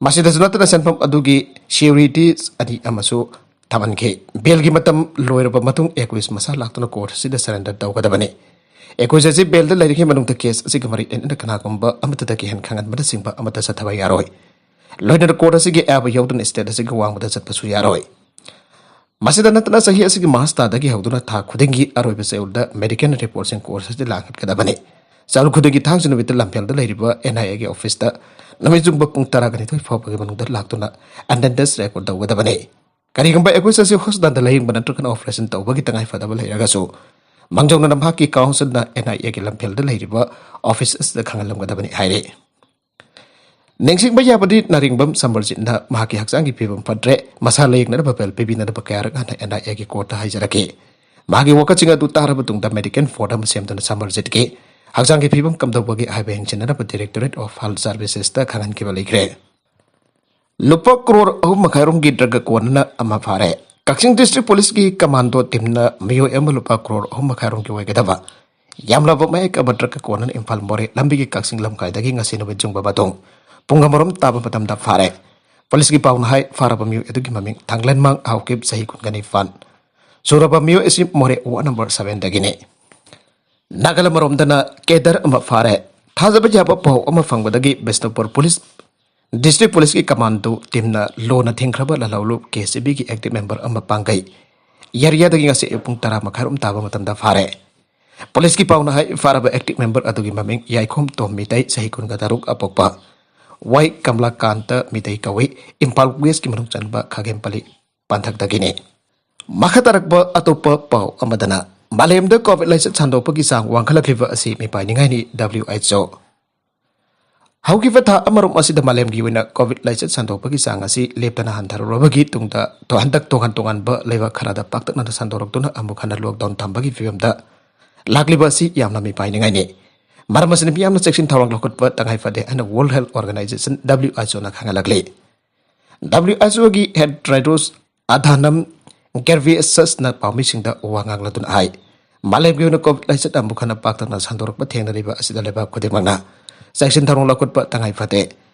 ꯃꯁꯤꯗꯁꯨ ꯅꯠꯇꯅ ꯁꯦꯟꯐꯝ ꯑꯗꯨꯒꯤ ꯁꯤꯌꯨꯔꯤꯇꯤꯁ ꯑꯅꯤ ꯑꯃꯁꯨ ꯊꯝꯍꯟꯈꯤ꯫ ꯕꯦꯜꯒꯤ ꯃꯇꯝ ꯂꯣꯏꯔꯕ ꯃꯇꯨꯡ ꯑꯦꯀ꯭ꯌꯨꯁ ꯃꯁꯥ ꯂꯥꯛꯇꯨꯅ ꯀꯣꯔꯠ ꯑꯁꯤꯗ ꯁꯔꯦꯟꯗꯔ ꯇꯧꯒꯗꯕꯅꯤ꯫ ꯑꯦꯀ꯭ꯌꯨꯁ ꯑꯁꯤ ꯕꯦꯜꯗ ꯂꯩꯔꯤꯉꯩ ꯃꯅꯨꯡꯗ ꯀꯦꯁ ꯑꯁꯤꯒ ꯃꯔꯤ ꯂꯩꯅꯅ ꯀꯅꯥꯒꯨꯝꯕ ꯑꯃꯠꯇꯗꯒꯤ ꯍꯦꯟꯅ ꯈꯪꯍꯟꯕꯅꯆꯤꯡꯕ ꯑꯃꯠꯇ ꯆꯠꯊꯕ ꯌꯥꯔꯣꯏ꯫ ꯂꯣꯏꯅꯅ ꯀꯣꯔꯠ ꯑꯁꯤꯒꯤ ꯑꯌꯥꯕ ꯌꯥꯎꯗꯅ ꯁ꯭ꯇꯦꯠ ꯑꯁꯤꯒꯤ ꯋꯥꯡꯃꯗ ꯆꯠꯄꯁꯨ ꯌꯥꯔꯣꯏ꯫ ꯃꯁꯤꯗ ꯅꯠꯇꯅ ꯆꯍꯤ ꯑꯁꯤꯒꯤ ꯃꯥꯔꯆ ꯊꯥꯗꯒꯤ ꯍꯧꯗꯨꯅ ꯊꯥ ꯈꯨꯗꯤꯡꯒꯤ ꯑꯔꯣꯏꯕ ꯆꯌꯣꯜꯗ ꯃꯦꯗꯤꯀꯦꯜ ꯔꯤꯄꯣꯔꯠꯁꯤꯡ ꯀꯣꯔꯠ ꯑꯁꯤꯗ ꯂꯥꯡꯈꯠꯀꯗꯕꯅꯤ꯫ ꯆꯌꯣꯜ ꯈꯨꯗꯤꯡꯒꯤ ꯊꯥꯡꯖ ꯅꯨꯃꯤꯠꯇ ꯂꯝꯐꯦꯜꯗ ꯂꯩꯔꯤꯕ ꯑꯦꯟ ꯑꯥꯏ ꯑꯦꯒꯤ ꯑꯣꯐꯤꯁꯇ ꯅꯨꯃꯤꯠ ꯆꯨꯝꯕ ꯄꯨꯡ ꯇꯔꯥꯒ ꯅꯤꯊꯣꯏ ꯐꯥꯎꯕꯒꯤ ꯃꯅꯨꯡꯗ ꯂꯥꯛꯇꯨꯅ ꯑꯦꯇꯦꯟꯗꯦꯟꯁ ꯔꯦꯀꯣꯔꯠ ꯇꯧꯒꯗꯕꯅꯤ꯫ ꯀꯔꯤꯒꯨꯝꯕ ꯑꯩꯈꯣꯏ ꯑꯁꯤ ꯍꯣꯁꯄꯤꯇꯥꯜꯗ ꯂꯥꯌꯦꯡꯕ ꯅꯠꯇ꯭ꯔꯒꯅ ꯑꯣꯄꯔꯦꯁꯟ ꯇꯧꯕꯒꯤ ꯇꯉꯥꯏ ꯐꯗꯕ ꯂꯩꯔꯒꯁꯨ ꯃꯥꯡꯖꯧꯅꯅ ꯃꯍꯥꯛꯀꯤ ꯀꯥꯎꯟꯁꯤꯜꯅ ꯑꯦꯟ ꯑꯥꯏ ꯑꯦꯒꯤ ꯂꯝꯐꯦꯜꯗ ꯂꯩꯔꯤꯕ ꯑꯣꯐꯤꯁ ꯑꯁꯤꯗ ꯈꯪꯍꯜꯂꯝꯒꯗꯕꯅꯤ ꯍꯥꯏꯔꯤ꯫ ꯅꯤꯡꯁꯤꯡꯕ ꯌꯥꯕꯗꯤ ꯅꯥꯔꯤꯡꯕꯝ ꯁꯃꯔꯖꯤꯠꯅ ꯃꯍꯥꯛꯀꯤ ꯍꯛꯆꯥꯡꯒꯤ ꯐꯤꯕꯝ ꯐꯠꯇ꯭ꯔꯦ, ꯃꯁꯥ ꯂꯥꯌꯦꯡꯅꯅꯕ ꯕꯦꯜ ꯄꯤꯕꯤꯅꯅꯕ ꯀꯌꯥꯔꯛ ꯍꯟꯅ ꯑꯦꯟ ꯑꯥꯏ ꯑꯦꯒꯤ ꯀꯣꯔꯠꯇ ꯍꯥꯏꯖꯔꯛꯈꯤ꯫ ꯃꯍꯥꯛꯀꯤ ꯋꯥꯀꯠꯁꯤꯡ ꯑꯗꯨ ꯇꯥꯔꯕ ꯇꯨꯡꯗ ꯃꯦꯗꯤꯀꯦꯜ ꯕꯣꯔꯗ ꯑꯃ ꯁꯦꯝꯗꯨꯅ ꯁꯃꯔꯖꯤꯠꯀꯤ ꯍꯛꯆꯥꯡꯒꯤ ꯐꯤꯕꯝ ꯀꯝꯗꯧꯕꯒꯦ ꯍꯥꯏꯕ ꯌꯦꯡꯁꯤꯟꯅꯅꯕ ꯗꯤꯔꯦꯛꯇꯣꯔꯦꯠ ꯑꯣꯐ ꯍꯦꯜꯊ ꯁꯔꯚꯤꯁꯦꯁꯇ ꯈꯪꯍꯟꯈꯤꯕ ꯂꯩꯈ꯭ꯔꯦ꯫ ꯂꯨꯄꯥ ꯀ꯭ꯔꯣꯔ ꯑꯍꯨꯝ ꯃꯈꯥꯏ ꯔꯣꯝꯒꯤ ꯗ꯭ꯔꯒ ꯀꯣꯟꯅꯅ ꯑꯃ ꯐꯥꯔꯦ꯫ ꯀꯛꯆꯤꯡ ꯗꯤꯁꯇ꯭ꯔꯤꯛ ꯄꯨꯂꯤꯁꯀꯤ ꯀꯃꯥꯟꯗꯣ ꯇꯤꯝꯅ ꯃꯤꯑꯣꯏ ꯑꯃ ꯂꯨꯄꯥ ꯀ꯭ꯔꯣꯔ ꯑꯍꯨꯝ ꯃꯈꯥꯏ ꯔꯣꯝꯒꯤ ꯑꯣꯏꯒꯗꯕ ꯌꯥꯝꯂꯕ ꯃꯌꯦꯛ ꯑꯃ ꯗ꯭ꯔꯒ ꯀꯣꯟꯅꯅ ꯏꯝꯐꯥꯜ ꯃꯣꯔꯦ ꯂꯝꯕꯤꯒꯤ ꯀꯛꯆꯤꯡ ꯂꯝꯈꯥꯏꯗꯒꯤ ꯉꯁꯤ ꯅꯨꯃꯤꯠ ꯌꯨꯡꯕ ꯃꯇꯨꯡ ꯄꯨꯡ ꯑꯃꯔꯣꯝ ꯇꯥꯕ ꯃꯇꯝꯗ ꯐꯥꯔꯦ꯫ ꯄꯨꯂꯤꯁꯀꯤ ꯄꯥꯎꯅ ꯍꯥꯏ, ꯐꯥꯔꯕ ꯃꯤꯑꯣꯏ ꯑꯗꯨꯒꯤ ꯃꯃꯤꯡ ꯊꯥꯡꯂꯦꯟꯃꯥꯡ ꯍꯥꯎꯀꯤꯞ, ꯆꯍꯤ ꯀꯨꯟꯒ ꯅꯤꯄꯥꯟ꯫ ꯁꯨꯔꯕ ꯃꯤꯑꯣꯏ ꯑꯁꯤ ꯃꯣꯔꯦ ꯋꯥꯔꯗ ꯅꯝꯕꯔ ꯁꯚꯦꯟꯗꯒꯤꯅꯤ꯫ ꯅꯥꯒꯥꯂꯦꯟ ꯑꯃꯔꯣꯝꯗꯅ ꯀꯦꯗꯔ ꯑꯃ ꯐꯥꯔꯦ꯫ ꯊꯥꯖꯕ ꯌꯥꯕ ꯄꯥꯎ ꯑꯃ ꯐꯪꯕꯗꯒꯤ ꯕꯤꯁꯅꯨꯄꯨꯔ ꯄꯨꯂꯤꯁ, ꯗꯤꯁꯇ꯭ꯔꯤꯛ ꯄꯨꯂꯤꯁꯀꯤ ꯀꯃꯥꯟꯗꯣ ꯇꯤꯝꯅ ꯂꯣꯟꯅ ꯊꯤꯡꯈ꯭ꯔꯕ ꯂꯥꯜꯍꯧꯂꯨꯞ ꯀꯦ ꯁꯤ ꯕꯤꯒꯤ ꯑꯦꯛꯇꯤꯚ ꯃꯦꯝꯕꯔ ꯑꯃ ꯄꯥꯡꯒꯩ ꯌꯥꯔꯤꯌꯥꯗꯒꯤ ꯉꯁꯤ ꯑꯌꯨꯛ ꯄꯨꯡ ꯇꯔꯥ ꯃꯈꯥꯏꯔꯣꯝ ꯇꯥꯕ ꯃꯇꯝꯗ ꯐꯥꯔꯦ꯫ ꯄꯨꯂꯤꯁꯀꯤ ꯄꯥꯎꯅ ꯍꯥꯏ, ꯐꯥꯔꯕ ꯑꯦꯛꯇꯤꯚ ꯃꯦꯝꯕꯔ ꯑꯗꯨꯒꯤ ꯃꯃꯤꯡ ꯌꯥꯏꯈꯣꯝ ꯇꯣꯝ ꯃꯤꯇꯩ, ꯆꯍꯤ ꯀꯨꯟꯒ ꯇꯔꯨꯛ, ꯑꯄꯣꯛꯄ ꯋꯥꯏ ꯀꯃꯂꯥꯀꯥꯟꯇ ꯃꯤꯇꯩ ꯀꯧꯏ, ꯏꯝꯐꯥꯜ ꯋꯦꯁꯀꯤ ꯃꯅꯨꯡ ꯆꯟꯕ ꯈꯥꯒꯦꯝꯄꯜꯂꯤ ꯄꯟꯊꯛꯇꯒꯤꯅꯤ꯫ ꯃꯈꯥ ꯇꯥꯔꯛꯄ ꯑꯇꯣꯞꯄ ꯄꯥꯎ ꯑꯃꯗꯅ, ꯃꯥꯂꯦꯝꯗ ꯀꯣꯚꯤꯗ ꯂꯥꯏꯆꯠ ꯁꯟꯗꯣꯛꯄꯒꯤ ꯆꯥꯡ ꯋꯥꯡꯈꯠꯂꯛꯂꯤꯕ ꯑꯁꯤ ꯃꯤꯄꯥꯏꯅꯤꯡꯉꯥꯏꯅꯤ, ꯗꯕ꯭ꯂꯤꯎ ꯑꯩꯆ ꯑꯣ꯫ ꯍꯧꯈꯤꯕ ꯊꯥ ꯑꯃꯔꯣꯝ ꯑꯁꯤꯗ ꯃꯥꯂꯦꯝꯒꯤ ꯑꯣꯏꯅ ꯀꯣꯚꯤꯗ ꯂꯥꯏꯆꯠ ꯁꯟꯗꯣꯛꯄꯒꯤ ꯆꯥꯡ ꯑꯁꯤ ꯂꯦꯞꯇꯅ ꯍꯟꯊꯔꯨꯔꯕꯒꯤ ꯇꯨꯡꯗ ꯍꯟꯗꯛ ꯇꯣꯉꯥꯟ ꯇꯣꯉꯥꯟꯕ ꯂꯩꯕꯥꯛ ꯈꯔꯗ ꯄꯥꯛꯇꯛꯅꯅ ꯁꯟꯗꯣꯔꯛꯇꯨꯅ ꯑꯃꯨꯛ ꯍꯟꯅ ꯂꯣꯛꯗꯥꯎꯟ ꯊꯝꯕꯒꯤ ꯐꯤꯕꯝꯗ ꯂꯥꯛꯂꯤꯕ ꯑꯁꯤ ꯌꯥꯝꯅ ꯃꯤꯄꯥꯏꯅꯤꯡꯉꯥꯏꯅꯤ꯫ ꯃꯔꯝ ꯑꯁꯤꯅ ꯃꯤꯌꯥꯝꯅ ꯆꯦꯛꯁꯤꯟ ꯊꯧꯔꯥꯡ ꯂꯧꯈꯠꯄ ꯇꯉꯥꯏ ꯐꯗꯦ ꯍꯥꯏꯅ world health organisation, W H ꯑꯣꯅ ꯈꯪꯍꯜꯂꯛꯂꯤ꯫ ꯗꯕ꯭ꯂꯤꯎ ꯑꯩꯆ ꯑꯣꯒꯤ ꯍꯦꯗ ꯇꯦꯗ꯭ꯔꯣꯁ ꯑꯗꯍꯥꯅꯝ ꯒꯦꯕ꯭ꯔꯤꯌꯦꯁꯁꯅ ꯄꯥꯎꯃꯤꯁꯤꯡꯗ ꯋꯥ ꯉꯥꯡꯂꯗꯨꯅ ꯍꯥꯏ, ꯃꯥꯂꯦꯝꯒꯤ ꯑꯣꯏꯅ ꯀꯣꯚꯤꯗ ꯂꯥꯏꯆꯠ ꯑꯃꯨꯛ ꯍꯟꯅ ꯄꯥꯛꯇꯛꯅ ꯁꯟꯗꯣꯔꯛꯄ ꯊꯦꯡꯅꯔꯤꯕ ꯑꯁꯤꯗ ꯂꯩꯕꯥꯛ ꯈꯨꯗꯤꯡꯃꯛꯅ ꯆꯦꯛꯁꯤꯟ ꯊꯧꯔꯥꯡ ꯂꯧꯈꯠꯄ ꯇꯉꯥꯏ ꯐꯗꯦ꯫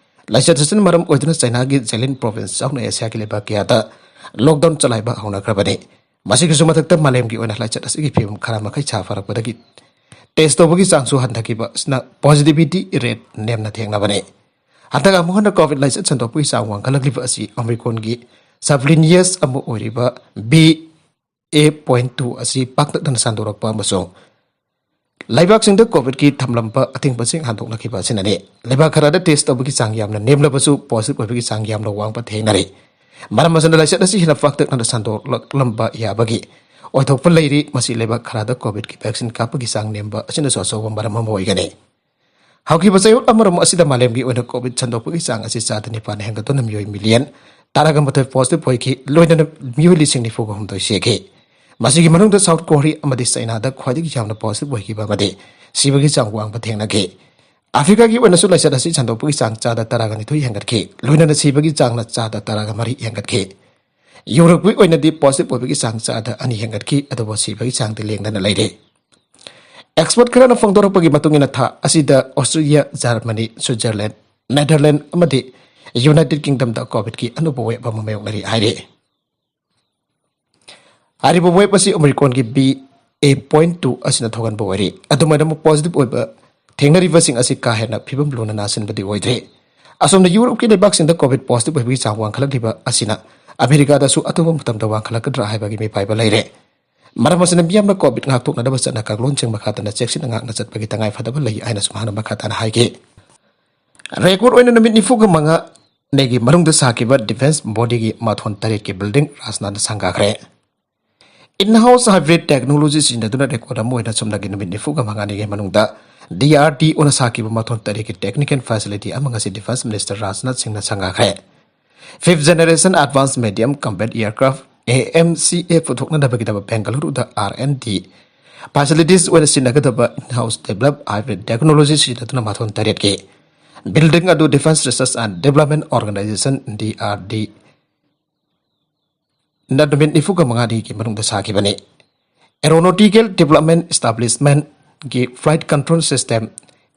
ꯂꯥꯏꯆꯠ ꯑꯁꯤꯅ ꯃꯔꯝ ꯑꯣꯏꯗꯨꯅ ꯆꯥꯏꯅꯥꯒꯤ ꯖꯦꯂꯤꯟ ꯄ꯭ꯔꯣꯚꯤꯟꯁ ꯌꯥꯎꯅ ꯑꯦꯁꯤꯌꯥꯒꯤ ꯂꯩꯕꯥꯛ ꯀꯌꯥꯗ ꯂꯣꯛꯗꯥꯎꯟ ꯆꯂꯥꯏꯕ ꯍꯧꯅꯈ꯭ꯔꯕꯅꯤ꯫ ꯃꯁꯤꯒꯤꯁꯨ ꯃꯊꯛꯇ ꯃꯥꯂꯦꯝꯒꯤ ꯑꯣꯏꯅ ꯂꯥꯏꯆꯠ ꯑꯁꯤꯒꯤ ꯐꯤꯕꯝ ꯈꯔ ꯃꯈꯩ ꯁꯥꯐꯔꯛꯄꯗꯒꯤ ꯇꯦꯁ ꯇꯧꯕꯒꯤ ꯆꯥꯡꯁꯨ ꯍꯟꯊꯈꯤꯕ ꯑꯁꯤꯅ ꯄꯣꯖꯤꯇꯤꯚꯤꯇꯤ ꯔꯦꯠ ꯅꯦꯝꯅ ꯊꯦꯡꯅꯕꯅꯤ꯫ ꯍꯟꯗꯛ ꯑꯃꯨꯛ ꯍꯟꯅ ꯀꯣꯚꯤꯗ ꯂꯥꯏꯆꯠ ꯁꯟꯗꯣꯛꯄꯒꯤ ꯆꯥꯡ ꯋꯥꯡꯈꯠꯂꯛꯂꯤꯕ ꯑꯁꯤ ꯑꯣꯃꯤꯀ꯭ꯔꯣꯟꯒꯤ ꯁꯕ ꯂꯤꯅꯤꯌꯁ ꯑꯃ ꯑꯣꯏꯔꯤꯕ ꯕꯤ ꯑꯦ ꯄꯣꯏꯟ ꯇꯨ ꯑꯁꯤ ꯄꯥꯛꯇꯛꯅꯅ ꯁꯟꯗꯣꯔꯛꯄ ꯑꯃꯁꯨꯡ ꯂꯩꯕꯥꯛꯁꯤꯡꯗ ꯀꯣꯚꯤꯗꯀꯤ ꯊꯝꯂꯝꯕ ꯑꯊꯤꯡꯕꯁꯤꯡ ꯍꯟꯗꯣꯛꯅꯈꯤꯕ ꯑꯁꯤꯅꯅꯤ꯫ ꯂꯩꯕꯥꯛ ꯈꯔꯗ ꯇꯦꯁ ꯇꯧꯕꯒꯤ ꯆꯥꯡ ꯌꯥꯝꯅ ꯅꯦꯝꯂꯕꯁꯨ ꯄꯣꯖꯤꯇꯤꯚ ꯑꯣꯏꯕꯒꯤ ꯆꯥꯡ ꯌꯥꯝꯅ ꯋꯥꯡꯕ ꯊꯦꯡꯅꯔꯤ꯫ ꯃꯔꯝ ꯑꯁꯤꯅ ꯂꯥꯏꯆꯠ ꯑꯁꯤ ꯍꯦꯟꯅ ꯄꯥꯛꯇꯛꯅꯅ ꯁꯟꯗꯣꯛꯂꯛꯂꯝꯕ ꯌꯥꯕꯒꯤ ꯑꯣꯏꯊꯣꯛꯄ ꯂꯩꯔꯤ꯫ ꯃꯁꯤ ꯂꯩꯕꯥꯛ ꯈꯔꯗ ꯀꯣꯚꯤꯗꯀꯤ ꯚꯦꯛꯁꯤꯟ ꯀꯥꯞꯄꯒꯤ ꯆꯥꯡ ꯅꯦꯝꯕ ꯑꯁꯤꯅꯁꯨ ꯑꯆꯧꯕ ꯃꯔꯝ ꯑꯃ ꯑꯣꯏꯒꯅꯤ꯫ ꯍꯧꯈꯤꯕ ꯆꯌꯣꯜ ꯑꯃꯔꯣꯝ ꯑꯁꯤꯗ ꯃꯥꯂꯦꯝꯒꯤ ꯑꯣꯏꯅ ꯀꯣꯚꯤꯗ ꯁꯟꯗꯣꯛꯄꯒꯤ ꯆꯥꯡ ꯑꯁꯤ ꯆꯥꯗ ꯅꯤꯄꯥꯟ ꯍꯦꯟꯒꯠꯇꯨꯅ ꯃꯤꯑꯣꯏ ꯃꯤꯂꯤꯌꯟ ꯇꯔꯥꯒ ꯃꯥꯊꯣꯏ ꯄꯣꯖꯤꯇꯤꯚ ꯑꯣꯏꯈꯤ, ꯂꯣꯏꯅꯅ ꯃꯤꯑꯣꯏ ꯂꯤꯁꯤꯡ ꯅꯤꯐꯨꯒ ꯍꯨꯝꯗꯣꯏ ꯁꯤꯈꯤ꯫ ꯃꯁꯤꯒꯤ ꯃꯅꯨꯡꯗ ꯁꯥꯎꯠ ꯀꯣꯔꯤꯌꯥ ꯑꯃꯗꯤ ꯆꯩꯅꯥꯗ ꯈ꯭ꯋꯥꯏꯗꯒꯤ ꯌꯥꯝꯅ ꯄꯣꯖꯤꯇꯤꯚ ꯑꯣꯏꯈꯤꯕ ꯑꯃꯗꯤ ꯁꯤꯕꯒꯤ ꯆꯥꯡ ꯋꯥꯡꯕ ꯊꯦꯡꯅꯈꯤ꯫ ꯑꯐ꯭ꯔꯤꯀꯥꯒꯤ ꯑꯣꯏꯅꯁꯨ ꯂꯥꯏꯆꯠ ꯑꯁꯤ ꯁꯟꯗꯣꯛꯄꯒꯤ ꯆꯥꯡ ꯆꯥꯗ ꯇꯔꯥꯒ ꯅꯤꯊꯣꯏ ꯍꯦꯟꯒꯠꯈꯤ, ꯂꯣꯏꯅꯅ ꯁꯤꯕꯒꯤ ꯆꯥꯡꯅ ꯆꯥꯗ ꯇꯔꯥꯒ ꯃꯔꯤ ꯍꯦꯟꯒꯠꯈꯤ꯫ ꯌꯨꯔꯣꯞꯀꯤ ꯑꯣꯏꯅꯗꯤ ꯄꯣꯖꯤꯇꯤꯚ ꯑꯣꯏꯕꯒꯤ ꯆꯥꯡ ꯆꯥꯗ ꯑꯅꯤ ꯍꯦꯟꯒꯠꯈꯤ, ꯑꯗꯨꯕꯨ ꯁꯤꯕꯒꯤ ꯆꯥꯡꯗꯤ ꯂꯦꯡꯗꯅ ꯂꯩꯔꯤ꯫ ꯑꯦꯛꯁꯄꯔꯠ ꯈꯔꯅ ꯐꯣꯡꯗꯣꯔꯛꯄꯒꯤ ꯃꯇꯨꯡ ꯏꯟꯅ, ꯊꯥ ꯑꯁꯤꯗ ꯑꯣꯁꯇ꯭ꯔꯤꯌꯥ, ꯖꯔꯃꯅꯤ, ꯁ꯭ꯋꯤꯠꯖꯔꯂꯦꯟꯗ, ꯅꯦꯗꯔꯂꯦꯟꯗ ꯑꯃꯗꯤ ꯌꯨꯅꯥꯏꯇꯦꯗ ꯀꯤꯡꯗꯝꯗ ꯀꯣꯚꯤꯗꯀꯤ ꯑꯅꯧꯕ ꯋꯦꯕ ꯑꯃ ꯃꯥꯌꯣꯛꯅꯔꯤ ꯍꯥꯏꯔꯤ꯫ ꯍꯥꯏꯔꯤꯕ ꯋꯦꯕ ꯑꯁꯤ ꯑꯣꯃꯤꯀ꯭ꯔꯣꯟꯒꯤ ꯕꯤ ꯑꯦ ꯄꯣꯏꯟ ꯇꯨ ꯑꯁꯤꯅ ꯊꯣꯛꯍꯟꯕ ꯑꯣꯏꯔꯤ꯫ ꯑꯗꯨꯃꯥꯏꯅ ꯄꯣꯖꯤꯇꯤꯚ ꯑꯣꯏꯕ ꯊꯦꯡꯅꯔꯤꯕꯁꯤꯡ ꯑꯁꯤ ꯀꯥ ꯍꯦꯟꯅ ꯐꯤꯕꯝ ꯂꯨꯅ ꯅꯥꯁꯤꯟꯕꯗꯤ ꯑꯣꯏꯗ꯭ꯔꯤ꯫ ꯑꯁꯣꯝꯅ ꯌꯨꯔꯣꯞꯀꯤ ꯂꯩꯕꯥꯛꯁꯤꯡꯗ ꯀꯣꯚꯤꯗ ꯄꯣꯖꯤꯇꯤꯚ ꯑꯣꯏꯕꯒꯤ ꯆꯥꯡ ꯋꯥꯡꯈꯠꯂꯛꯂꯤꯕ ꯑꯁꯤꯅ ꯑꯃꯦꯔꯤꯀꯥꯗꯁꯨ ꯑꯊꯨꯕ ꯃꯇꯝꯗ ꯋꯥꯡꯈꯠꯂꯛꯀꯗ꯭ꯔꯥ ꯍꯥꯏꯕꯒꯤ ꯃꯤꯄꯥꯏꯕ ꯂꯩꯔꯦ꯫ ꯃꯔꯝ ꯑꯁꯤꯅ ꯃꯤꯌꯥꯝꯅ ꯀꯣꯚꯤꯗ ꯉꯥꯛꯊꯣꯛꯅꯅꯕ ꯆꯠꯅ ꯀꯥꯡꯂꯣꯟꯁꯤꯡ ꯃꯈꯥ ꯇꯥꯅ ꯆꯦꯛꯁꯤꯟꯅ ꯉꯥꯛꯅ ꯆꯠꯄꯒꯤ ꯇꯉꯥꯏ ꯐꯗꯕ ꯂꯩ ꯍꯥꯏꯅꯁꯨ ꯃꯍꯥꯛꯅ ꯃꯈꯥ ꯇꯥꯅ ꯍꯥꯏꯈꯤ꯫ ꯔꯦꯀꯣꯔꯗ ꯑꯣꯏꯅ ꯅꯨꯃꯤꯠ ꯅꯤꯐꯨꯒ ꯃꯉꯥꯅꯤꯒꯤ ꯃꯅꯨꯡꯗ ꯁꯥꯈꯤꯕ ꯗꯤꯐꯦꯟꯁ ꯕꯣꯗꯤꯒꯤ ꯃꯊꯣꯟ ꯇꯔꯦꯠꯀꯤ ꯕꯤꯜꯗꯤꯡ ꯔꯥꯖꯅꯥꯊꯅ ꯁꯪꯒꯥꯈ꯭ꯔꯦ꯫ ꯏꯟ ꯍꯥꯎꯁ ꯍꯥꯏꯕ꯭ꯔꯤꯗ ꯇꯦꯛꯅꯣꯂꯣꯖꯤ ꯁꯤꯖꯤꯟꯅꯗꯨꯅ ꯔꯦꯀꯣꯔꯗ ꯑꯃ ꯑꯣꯏꯅ ꯆꯨꯝꯅꯒꯤ ꯅꯨꯃꯤꯠ ꯅꯤꯐꯨꯒ ꯃꯉꯥꯅꯤꯒꯤ ꯃꯅꯨꯡꯗ ꯗꯤ ꯑꯥꯔ ꯗꯤ ꯑꯣꯅ ꯁꯥꯈꯤꯕ ꯃꯊꯣꯟ ꯇꯔꯦꯠꯀꯤ ꯇꯦꯛꯅꯤꯀꯦꯜ ꯐꯦꯁꯤꯂꯤꯇꯤ ꯑꯃ ꯉꯁꯤ ꯗꯤꯐꯦꯟꯁ ꯃꯤꯅꯤꯁꯇꯔ ꯔꯥꯖꯅꯥꯊ ꯁꯤꯡꯅ ꯁꯪꯒꯥꯈ꯭ꯔꯦ꯫ Fifth Generation Advanced Medium Combat Aircraft, A M C A, ꯄꯨꯊꯣꯛꯅꯅꯕꯒꯤꯗꯃꯛ ꯕꯦꯡꯒꯂꯨꯔꯨꯗ R and D facilities ꯑꯣꯏꯅ ꯁꯤꯖꯤꯟꯅꯒꯗꯕ in-house develop hybrid technology ꯁꯤꯖꯤꯟꯅꯗꯨꯅ ꯃꯊꯣꯟ ꯇꯔꯦꯠꯀꯤ ꯕꯤꯜꯗꯤꯡ ꯑꯗꯨ Defence Research and Development Organisation, D R D, ꯅ ꯅꯨꯃꯤꯠ ꯅꯤꯐꯨꯒ ꯃꯉꯥꯅꯤꯒꯤ ꯃꯅꯨꯡꯗ ꯁꯥꯈꯤꯕꯅꯤ꯫ Aeronautical Development Establishment ꯒꯤ Flight Control System,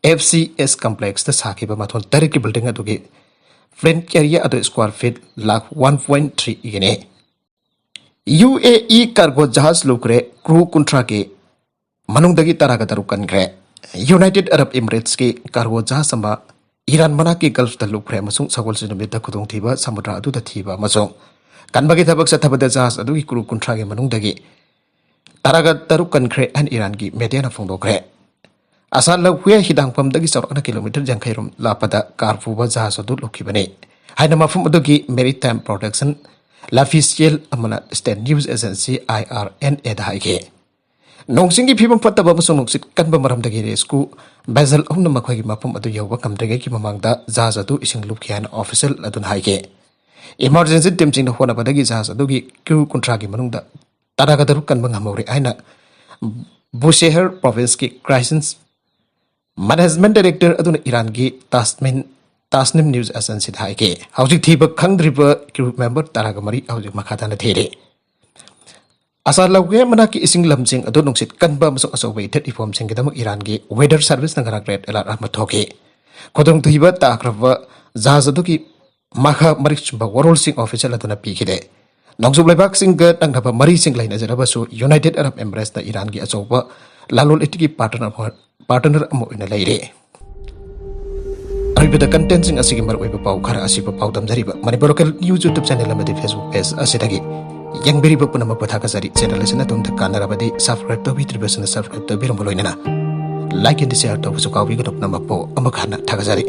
F C S Complex ꯇ ꯁꯥꯈꯤꯕ ꯃꯊꯣꯟ ꯇꯔꯦꯠꯀꯤ ꯕꯤꯜꯗꯤꯡ ꯑꯗꯨꯒꯤ ꯄ꯭ꯂꯦꯟ ꯑꯦꯔꯤꯌꯥ ꯑꯗꯨ square feet lakh one point three ꯏꯒꯤꯅꯤ꯫ ꯌꯨ ꯑꯦ ꯏ ꯀꯥꯔꯒꯣ ꯖꯍꯥꯖ ꯂꯨꯈ꯭ꯔꯦ, ꯀ꯭ꯔꯨ ꯀꯨꯟꯊ꯭ꯔꯥꯒꯤ ꯃꯅꯨꯡꯗꯒꯤ ꯇꯔꯥꯒ ꯇꯔꯨꯛ ꯀꯟꯈ꯭ꯔꯦ꯫ ꯌꯨꯅꯥꯏꯇꯦꯗ ꯑꯔꯕ ꯏꯃꯤꯔꯦꯠꯁꯀꯤ ꯀꯥꯔꯒꯣ ꯖꯍꯥꯖ ꯑꯃ ꯏꯔꯥꯟ ꯃꯅꯥꯛꯀꯤ ꯒꯜꯐꯇ ꯂꯨꯞꯈ꯭ꯔꯦ ꯑꯃꯁꯨꯡ ꯁꯒꯣꯜꯁꯦꯟ ꯅꯨꯃꯤꯠꯇ ꯈꯨꯗꯣꯡꯊꯤꯕ ꯁꯃꯨꯗ꯭ꯔ ꯑꯗꯨꯗ ꯊꯤꯕ ꯑꯃꯁꯨꯡ ꯀꯟꯕꯒꯤ ꯊꯕꯛ ꯆꯠꯊꯕꯗ ꯖꯍꯥꯖ ꯑꯗꯨꯒꯤ crew ꯀꯨꯟꯊ꯭ꯔꯥꯒꯤ ꯃꯅꯨꯡꯗꯒꯤ ꯇꯔꯥꯒ ꯇꯔꯨꯛ ꯀꯟꯈ꯭ꯔꯦ ꯍꯥꯏꯅ ꯏꯔꯥꯟꯒꯤ ꯃꯦꯗꯤꯌꯥꯅ ꯐꯣꯡꯗꯣꯛꯈ꯭ꯔꯦ꯫ ꯑꯁꯥ ꯂꯧꯍꯨꯌꯦ ꯍꯤꯗꯥꯡꯐꯝꯗꯒꯤ ꯆꯥꯎꯔꯥꯛꯅ ꯀꯤꯂꯣꯃꯤꯇꯔ ꯌꯥꯡꯈꯩ ꯔꯣꯝ ꯂꯥꯞꯄꯗ ꯀꯥꯔ ꯄꯨꯕ ꯖꯍꯥꯖ ꯑꯗꯨ ꯂꯨꯞꯈꯤꯕꯅꯤ ꯍꯥꯏꯅ ꯃꯐꯝ ꯑꯗꯨꯒꯤ Maritime Protection Official ꯑꯃꯅ State News Agency, I R N A, ꯗ ꯍꯥꯏꯈꯤ꯫ ꯅꯣꯡꯆꯤꯡꯒꯤ ꯐꯤꯕꯝ ꯐꯠꯇꯕ ꯑꯃꯁꯨꯡ ꯅꯨꯡꯁꯤꯠ ꯀꯟꯕ ꯃꯔꯝꯗꯒꯤ rescue vessel ꯑꯍꯨꯝꯅ ꯃꯈꯣꯏꯒꯤ ꯃꯐꯝ ꯑꯗꯨ ꯌꯧꯕ ꯉꯝꯗ꯭ꯔꯤꯉꯩꯒꯤ ꯃꯃꯥꯡꯗ ꯖꯍꯥꯖ ꯑꯗꯨ ꯏꯁꯤꯡ ꯂꯨꯞꯈꯤ ꯍꯥꯏꯅ official ꯑꯗꯨꯅ ꯍꯥꯏꯈꯤ꯫ Emergency teamꯁꯤꯡꯅ ꯍꯣꯠꯅꯕꯗꯒꯤ ꯖꯍꯥꯖ ꯑꯗꯨꯒꯤ crew ꯀꯨꯟꯊ꯭ꯔꯥꯒꯤ ꯃꯅꯨꯡꯗ ꯇꯔꯥꯒ ꯇꯔꯨꯛ ꯀꯟꯕ ꯉꯝꯍꯧꯔꯦ ꯍꯥꯏꯅ Bushehr provinceꯀꯤ Crisis Management Director ꯑꯗꯨꯅ ꯏꯔꯥꯟꯒꯤ ꯇꯥꯁꯃꯤꯟ, Tasnim News Agencyꯗ ꯍꯥꯏꯈꯤ꯫ ꯍꯧꯖꯤꯛ ꯊꯤꯕ ꯈꯪꯗ꯭ꯔꯤꯕ crew member ꯇꯔꯥꯒ ꯃꯔꯤ ꯍꯧꯖꯤꯛ ꯃꯈꯥ ꯇꯥꯅ ꯊꯤꯔꯤ꯫ ꯑꯁꯥ ꯂꯧꯍꯨꯌꯦ ꯃꯅꯥꯛꯀꯤ ꯏꯁꯤꯡ ꯂꯝꯁꯤꯡ ꯑꯗꯨ ꯅꯨꯡꯁꯤꯠ ꯀꯟꯕ ꯑꯃꯁꯨꯡ ꯑꯆꯧꯕ ꯏꯊꯠ ꯏꯐꯣꯝꯁꯤꯡꯒꯤꯗꯃꯛ ꯏꯔꯥꯟꯒꯤ weather serviceꯅ ꯉꯔꯥꯡ red alert ꯑꯃ ꯊꯣꯛꯈꯤ꯫ ꯈꯨꯗꯣꯡꯊꯤꯕ ꯇꯥꯈ꯭ꯔꯕ ꯖꯍꯥꯖ ꯑꯗꯨꯒꯤ ꯃꯈꯥ ꯃꯔꯤꯛ ꯆꯨꯝꯕ ꯋꯥꯔꯣꯜꯁꯤꯡ official ꯑꯗꯨꯅ ꯄꯤꯈꯤꯗꯦ꯫ ꯅꯣꯡꯆꯨꯞ ꯂꯩꯕꯥꯛꯁꯤꯡꯒ ꯅꯛꯅꯕ ꯃꯔꯤꯁꯤꯡ ꯂꯩꯅꯖꯔꯕꯁꯨ, United Arab Emiratesꯅ ꯏꯔꯥꯟꯒꯤ ꯑꯆꯧꯕ ꯂꯂꯣꯟ ꯏꯇꯤꯛꯀꯤ partner ꯑꯃ, partner ꯑꯃ ꯑꯣꯏꯅ ꯂꯩꯔꯤ꯫ ꯑꯔꯣꯏꯕꯗ contentꯁꯤꯡ ꯑꯁꯤꯒꯤ ꯃꯔꯨꯑꯣꯏꯕ ꯄꯥꯎ ꯈꯔ ꯑꯁꯤꯕꯨ ꯄꯥꯎꯗꯝꯖꯔꯤꯕ Manipur Local News YouTube channel ꯑꯃꯗꯤ Facebook page ꯑꯁꯤꯗꯒꯤ ꯌꯦꯡꯕꯤꯔꯤꯕ ꯄꯨꯝꯅꯃꯛꯄꯨ ꯊꯥꯒꯠꯆꯔꯤ꯫ Channel ꯑꯁꯤꯅ ꯑꯗꯣꯝꯗ ꯀꯥꯟꯅꯔꯕꯗꯤ subscribe ꯇꯧꯕꯤꯗ꯭ꯔꯤꯕꯁꯤꯡꯅ subscribe ꯇꯧꯕꯤꯔꯝꯕ ꯂꯣꯏꯅꯅ like and share ꯇꯧꯕꯁꯨ ꯀꯥꯎꯕꯤꯒꯅꯨ꯫ ꯄꯨꯝꯅꯃꯛꯄꯨ ꯑꯃꯨꯛ ꯍꯟꯅ ꯊꯥꯒꯠꯆꯔꯤ꯫